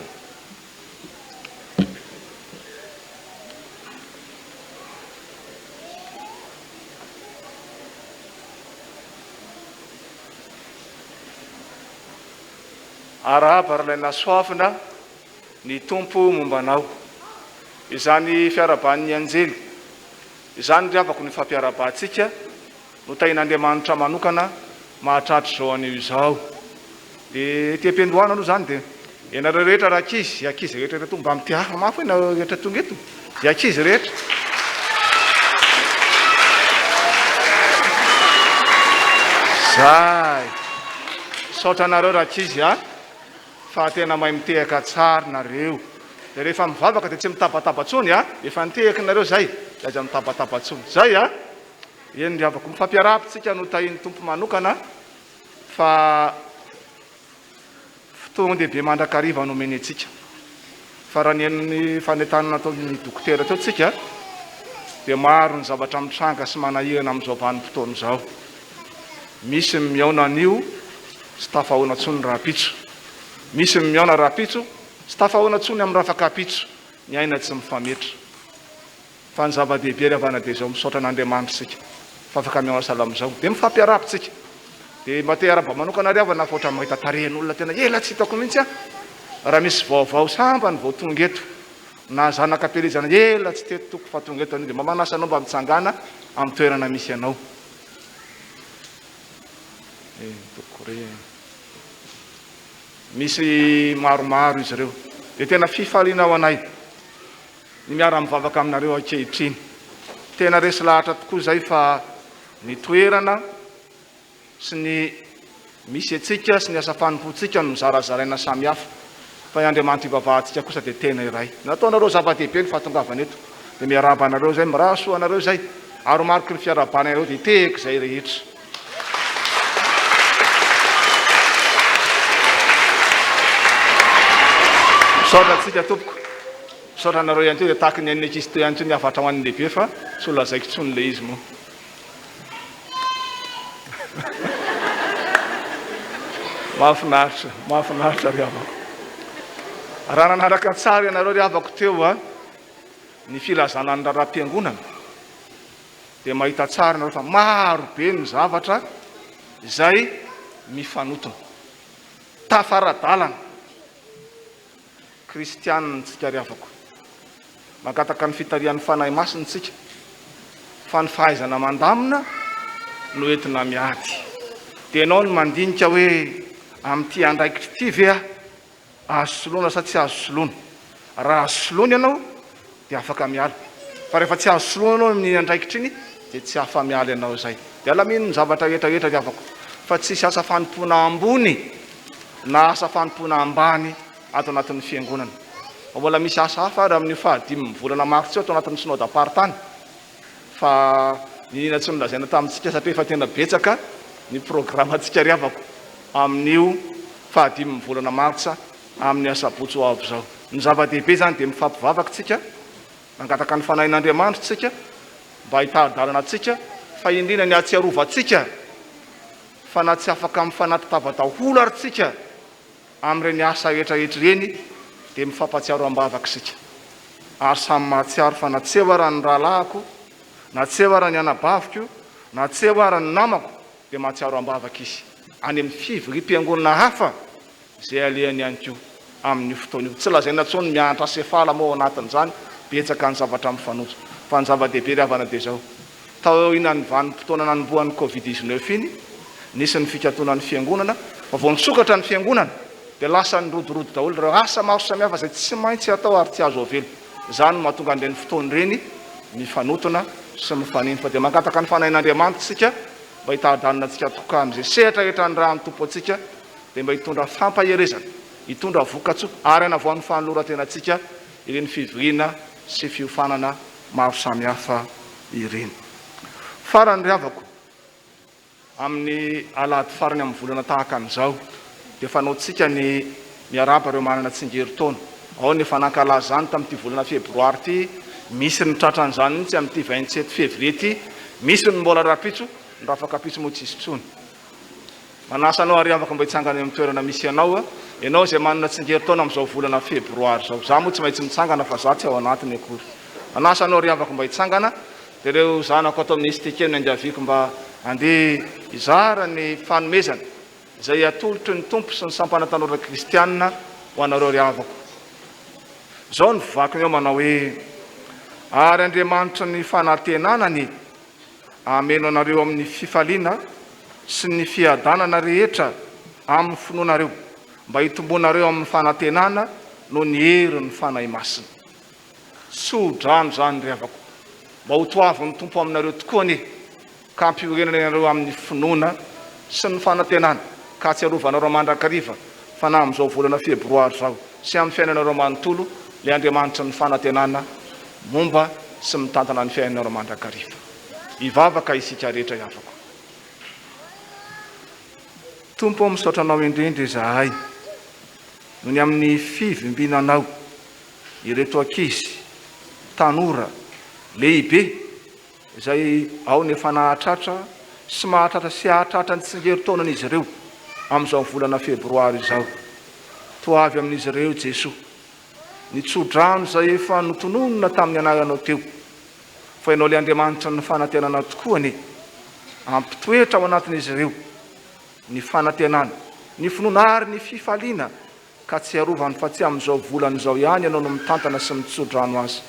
Arahaba ry Lainasoavina Ny Tompo momba anao. Izany fiarahaban'ny anjely izany ry havako ny fampiarahabantsika no tahin'Andriamanitra manokana mahatratra izao anio izao. Dia ety am-piandohana aloha izany dia ianareo rehetra rankizy, ankizy rehetra rehetra mba mitehafa mafy hoe nareo rehetra tonga eto, dia ankizy rehetra. Zay. Misaotra anareo rankizy a. Fa tena mahay mitehaka tsar nareo. Dia rehefa mivavaka dia tsy mitabataba tsony a! Efa nitehaka nareo zay dia aza mitabataba tsony. Zay a! Eny ry havako, mifampiarahaba tsika no tahin'ny Tompo manokana fa fotoan-dehibe mandrakariva no omeny antsika. Fa raha nihaino ny fanentanana nataon'ny dokotera teo tsika dia maro ny zavatra mitranga sy manahirana amin'izao vanim-potoana izao. Misy ny mihaona anio tsy tafahaona intsony rahampitso. Misy ny mihaona rahampitso tsy tafahaona intsony amin'ny rafakampitso. Ny aina tsy mifametra. Fa ny zava-dehibe ry havana dia izao, misaotra an'Andriamanitra isika fa afaka mihaona sahala amin'izao. Dia mifampiarahaba isika. Dia mba te hiarahaba manokana ry havana fa ohatran'ny mahita tarehin'olona tena ela tsy hitako mihitsy aho. Raha misy vaovao sambany vao tonga eto na zanaka am-pielezana ela tsy teto tompoko fa tonga eto anio dia mba manasa anao mba mitsangàna amin'ny toerana misy anao. Eny tompoko re. Misy maromaro izy ireo. Dia tena fifaliana ho anay ny miara-mivavaka aminareo ankehitriny. Tena resy lahatra tokoa izay fa ny toerana sy ny misy antsika sy ny asa fanompoantsika no zarazaraina samihafa, fa i Andriamanitra ivavahantsika kosa dia tena iray. Nataonareo zava-dehibe ny fahatongavana eto, dia miarahaba anareo izay, mirary soa anareo izay, ary ho mariky ny fiarahabana anareo dia tehiko izay rehetra. Misaotra antsika tompoko. Misaotra anareo ihany koa dia tahaka ny an'ny ankizy teo ihany koa ny hafatra ho an'ny lehibe fa tsy ho lazaiko intsony ilay izy moa. Mahafinaritra, mahafinaritra ry havako. Raha nanaraka tsara ianareo ry havako teo a, ny filazana ny raharaham-piangonana dia mahita tsara ianareo fa maro be ny zavatra izay mifanotona. Tafara-dalana. Kristianina tsika ry havako. Mangataka ny fitarihan'ny Fanahy Masina tsika fa ny fahaizana mandamina no entina miady. Dia ianao no mandinika hoe amin'ity andraikitra ity ve aho azo soloina sa tsy azo soloina. Raha azo soloina ianao dia afaka miala. Fa rehefa tsy azo soloina ianao amin'iny andraikitra iny dia tsy afa-miala ianao izay. Dia alamino ny zavatra rehetra rehetra ry havako fa tsisy asa fanompoana ambony na asa fanompoana ambany ato anatin'ny fiangonana. Fa mbola misy asa hafa ary amin'io fahadimin'ny volana martsa io ato anatin'ny synodam-paritany fa niniana tsy nolazaina tamintsika satria efa tena betsaka ny programantsika ry havako amin'io fahadimin'ny volana martsa amin'ny asabotsy ho avy izao. Ny zava-dehibe izany dia mifampivavaka isika, mangataka ny Fanahin'Andriamanitra isika mba hitari-dalana antsika, fa indrindra ny hahatsiarovantsika fa na tsy afaka mifanatitava daholo ary tsika amin'ireny asa rehetra rehetra ireny dia mifampahatsiaro am-bavaka isika ary samy mahatsiaro fa na tsy eo ara ny rahalahiko, na tsy eo ara ny anabaviko, na tsy eo ara ny namako dia mahatsiaro am-bavaka izy any amin'ny fivoriam-piangonana hafa izay alehany ihany koa amin'io fotoana io. Tsy lazaina intsony mianatra sefala moa ao anatin'izany, betsaka ny zavatra mifanojo. Fa ny zava-dehibe ry havana dia izao, taorianan'ny vanim-potoana nanombohan'ny covid 19 iny, nisy ny fikatonan'ny fiangonana, fa vao nisokatra ny fiangonana dia lasa nirodorodo daholo ireo asa maro samihafa izay tsy maintsy atao ary tsy azo avela. Izany no mahatonga an'ireny fotoana ireny mifanotona sy mifanindry. Fa dia mangataka ny Fanahin'Andriamanitra isika mba hitari-dalana antsika tokoa amin'izay sehatra rehetra anirahan'ny Tompo antsika dia mba hitondra fampaherezana, hitondra vokatsoa ary hanavao ny fanoloran-tenantsika ireny fivoriana sy fiofanana maro samihafa ireny. Farany ry havako, amin'ny alahady farany amin'ny volana tahaka an'izao dia fanaontsika ny miarahaba ireo manana tsingerin-taona. Ao ny efa nankalaza izany tamin'ity volana febroary ity, misy ny tratran'izany mihitsy amin'ity 27 février ity, misy ny mbola rahampitso, ny rafakapitso moa tsisy intsony. Manasa anao ary afaka mba hitsangana eo amin'ny toerana misy anao, ianao izay manana tsingerin-taona amin'izao volana febroary izao. Izaho moa tsy maintsy mitsangana fa izaho tsy ao anatiny akory. Manasa anao ry havako mba hitsangana, dia ireo zanako ato amin'ny STK no iangaviako mba handeha hizara ny fanomezana izay atolotry ny Tompo sy ny Sampana Tanora Kristiana ho anareo ry havako. Izao no vakiny ao manao hoe, Ary Andriamanitry ny fanantenana anie Hameno anareo amin'ny fifaliana sy ny fiadanana rehetra amin'ny finoanareo, mba hitomboanareo amin'ny fanantenana noho ny herin'ny Fanahy Masina. Tso-drano izany, ry havako, mba ho toavin'ny Tompo aminareo tokoa anie, ka hampiorenany anareo amin'ny finoana sy ny fanantenana, ka hahatsiarovanareo mandrakariva fa na amin'izao volana Febroary izao sy amin'ny fiainanareo manontolo, ilay Andriamanitry ny fanantenana momba sy mitantana ny fiainanareo mandrakariva. Hivavaka isika rehetra havako. Tompo ô, misaotra Anao indrindra izahay noho ny amin'ny fivimbinanao ireto ankizy, tanora, lehibe izay ao ny efa nahatratra sy mahatratra sy hahatratra ny tsingerin-taonan'izy ireo amin'izao volana febroary izao. Toa avy amin'izy ireo Jesoa. Ny tso-drano izay efa notononina tamin'ny anaranao teo. Fa Ianao ilay Andriamanitra ny fanantenana tokoa anie hampitoetra ao anatin'izy ireo ny fanantenana, ny finoana ary ny fifaliana ka tsy arovany fa tsy amin'izao volana izao ihany Ianao no mitantana sy mitso-drano azy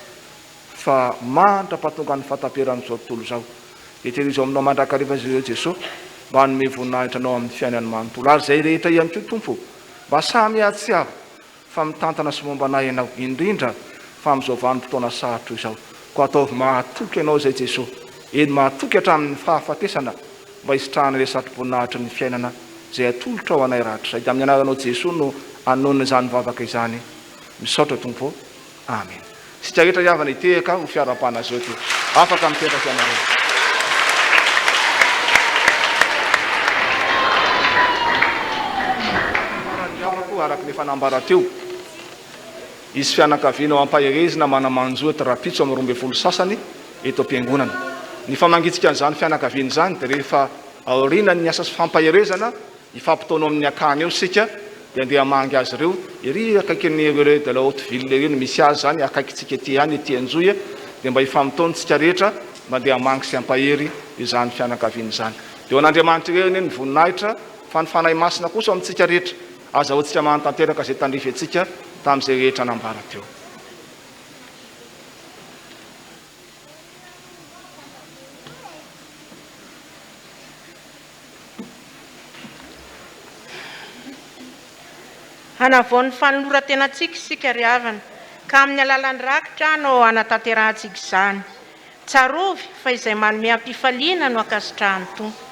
fa mandra-pahatongan'ny fahataperan'izao tontolo izao. Dia tehirizo aminao mandrakariva izy ireo Jesoa mba hanome voninahitra Anao amin'ny fiainany manontolo. Ary izay rehetra ihany koa Tompo mba samy hahatsiaro fa mitantana sy momba anay Ianao, indrindra fa amin'izao vanim-potoana sarotra izao. Koa ataovy mahatoky Ianao izay Jesoa, eny mahatoky hatramin'ny fahafatesana mba hisitrahana ilay satroboninahitry ny fiainana izay atolotrao anay rahatrizay. Dia amin'ny anaranao Jesoa no anonona izany vavaka izany. Misaotra Tompo ô. Amen. Isika rehetra ry havana hitehaka ho fiarahabana azy ireo dia afaka mipetraka ianareo. Farany havako araka ny efa nambara teo. Hisy fianakaviana ho ampaherezina mana-manjo eto rahampitso amin'ny 12 sasany eto am-piangonana. Ny famangitsika an'izany fianakaviana izany dia rehefa aorianan'ny asa fampaherezana hifampitaona ao amin'ny akany eo isika dia andeha hamangy azy ireo ery akaikin'ny Relais de la Haute Ville ery no misy azy izany, akaikintsika ety ihany ety Anjohy dia mba hifampitaona isika rehetra mba andeha hamangy sy hampahery izany fianakaviana izany. Dia ho an'Andriamanitra irery anie ny voninahitra fa ny Fanahy Masina kosa ao amintsika rehetra. Azahoantsika mahantanteraka izay tandrify antsika tamin'izay rehetra nambara teo. Hanavao ny fanoloran-tenantsika isika ry havana, ka amin'ny alalan'ny rakitra no hanatanterahantsika izany. Tsarovy fa izay manome am-pifaliana no ankasitrahan'ny Tompo.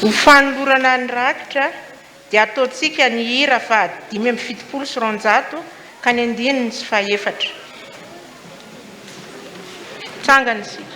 Ho fanolorana ny rakitra dia ataontsika ny hira faha 275 ka ny andininy sy fahefatra. Tsangana isika.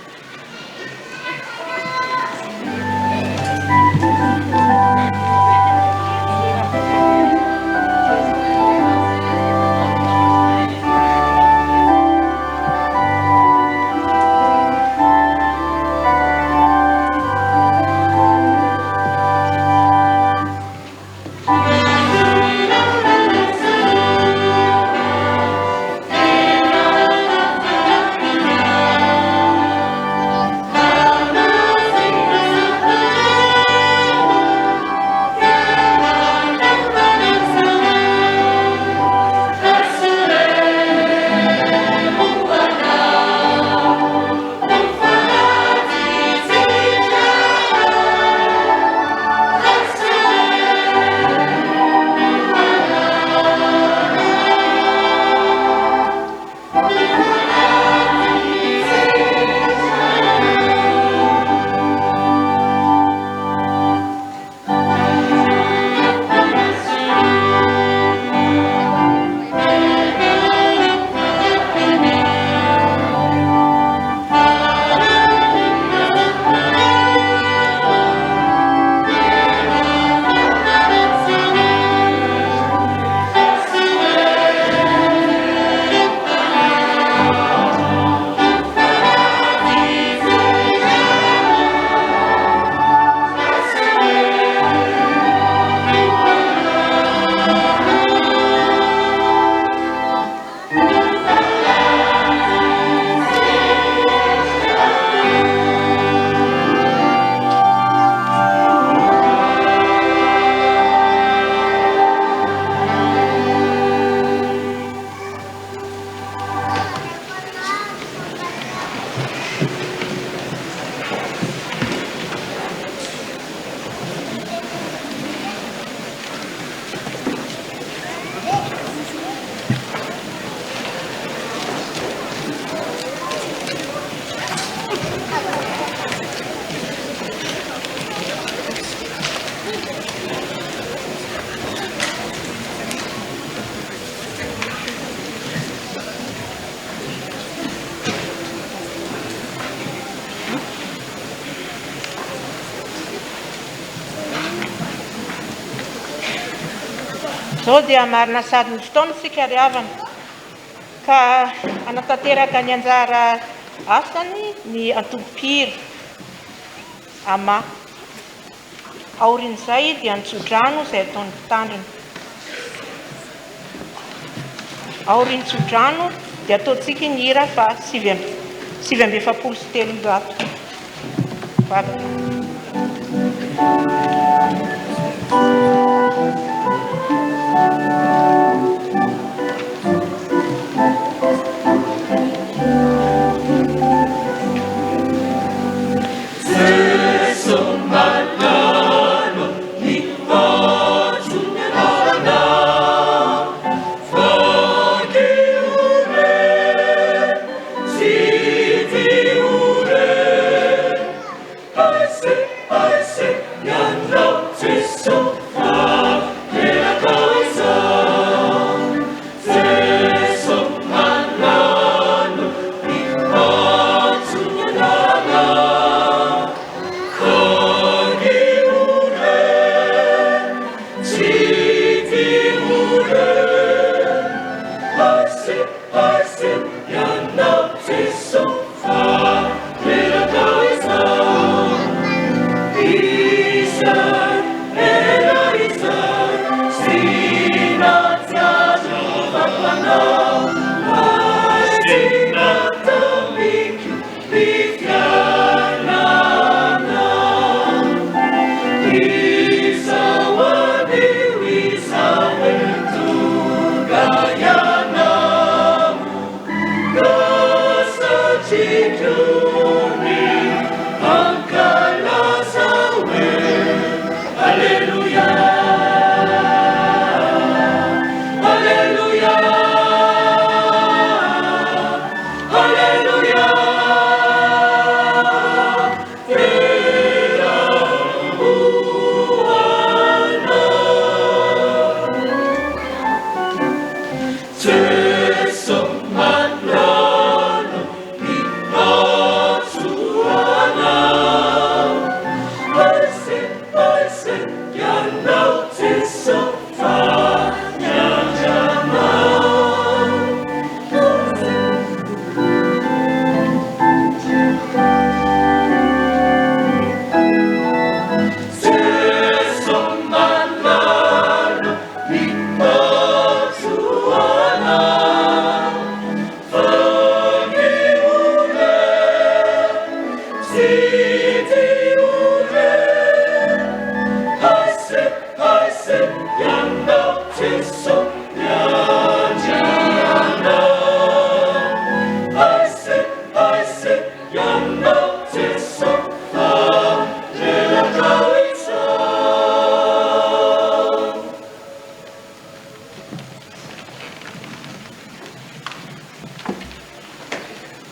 Izao dia marina sady ny fotoana isika ry havana ka hanatanteraka ny anjara asany ny antokom-pihira ama. Aorian'izay dia ny tsodrano izay ataon'ny mpitandrina. Aorian'ny tsodrano dia ataontsika ny hira faha 349. Vavaka.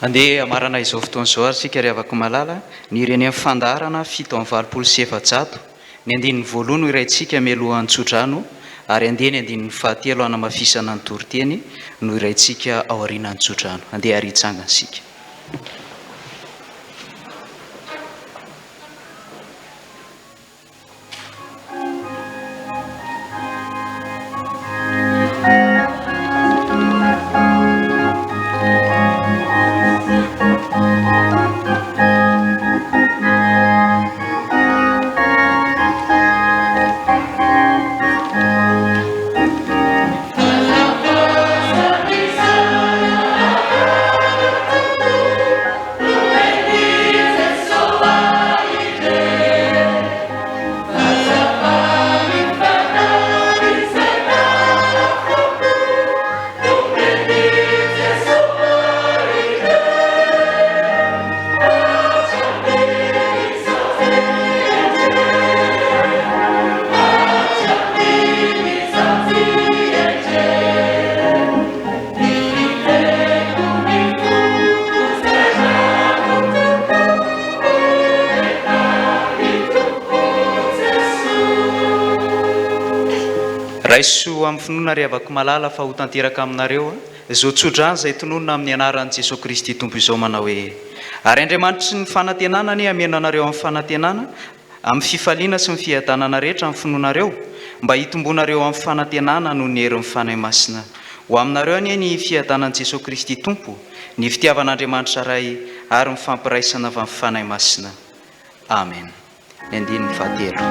Andeha hamarana izao fotoana izao ary isika ry havako malala, ny ireny amin'ny fandaharana 487, ny andininy voalohany ho iraintsika mialohan'ny tsodrano ary andeha ny andininy fahatelo hanamafisana ny toriteny no iraintsika aorianan'ny tsodrano. Andeha ary hitsangana isika. Raiso amin'ny finoana ry havako malala fa ho tanteraka aminareo izao tsodrano izay tononina amin'ny anaran'i Jesoa Kristy Tompo izao manao hoe, Ary Andriamanitry ny fanantenana anie hameno anareo amin'ny fanantenana Amin'ny fifaliana sy ny fiadanana rehetra amin'ny finoanareo, mba hitomboanareo amin'ny fanantenana noho ny herin'ny Fanahy Masina. Ho aminareo anie ny fiadanan'i Jesoa Kristy Tompo, ny fitiavan'Andriamanitra Ray ary ny fampiraisana avy amin'ny Fanahy Masina. Amen. Ny andininy fahatelo.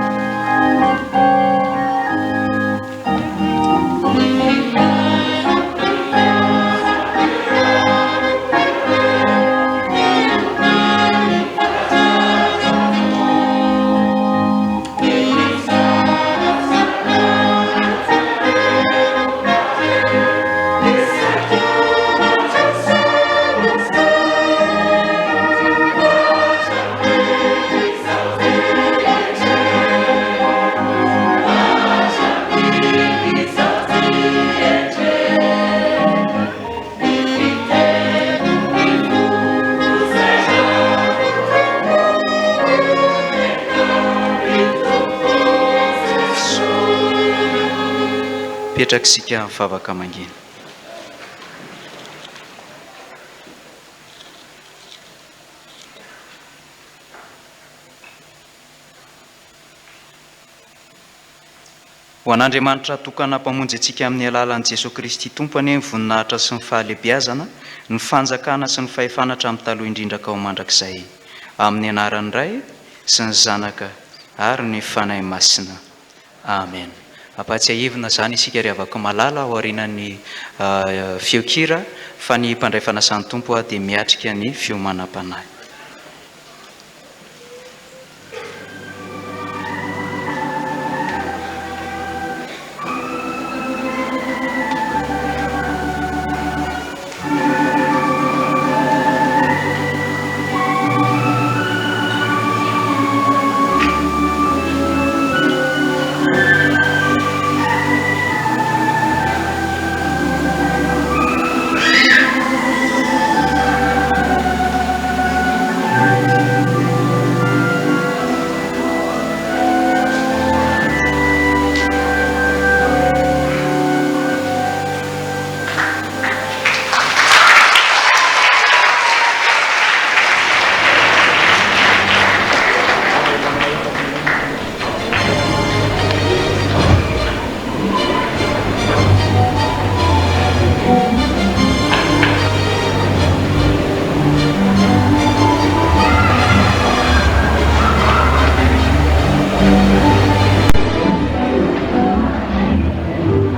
Mipetraka isika mivavaka mangina. Ho an'Andriamanitra tokana Mpamonjy antsika amin'ny alalan'i Jesoa Kristy Tompo anie ny voninahitra sy ny fahalebiazana, ny fanjakana sy ny fahefana hatramin'ny taloha indrindra ka ho mandrakizay. Amin'ny anaran'ny Ray, sy ny Zanaka, ary ny Fanahy Masina. Amen. Ampahatsiahivina izany isika ry havako malala aorianan'ny feon-kira fa ny mpandray fanasan'ny Tompo dia miatrika ny fiomanam-panahy.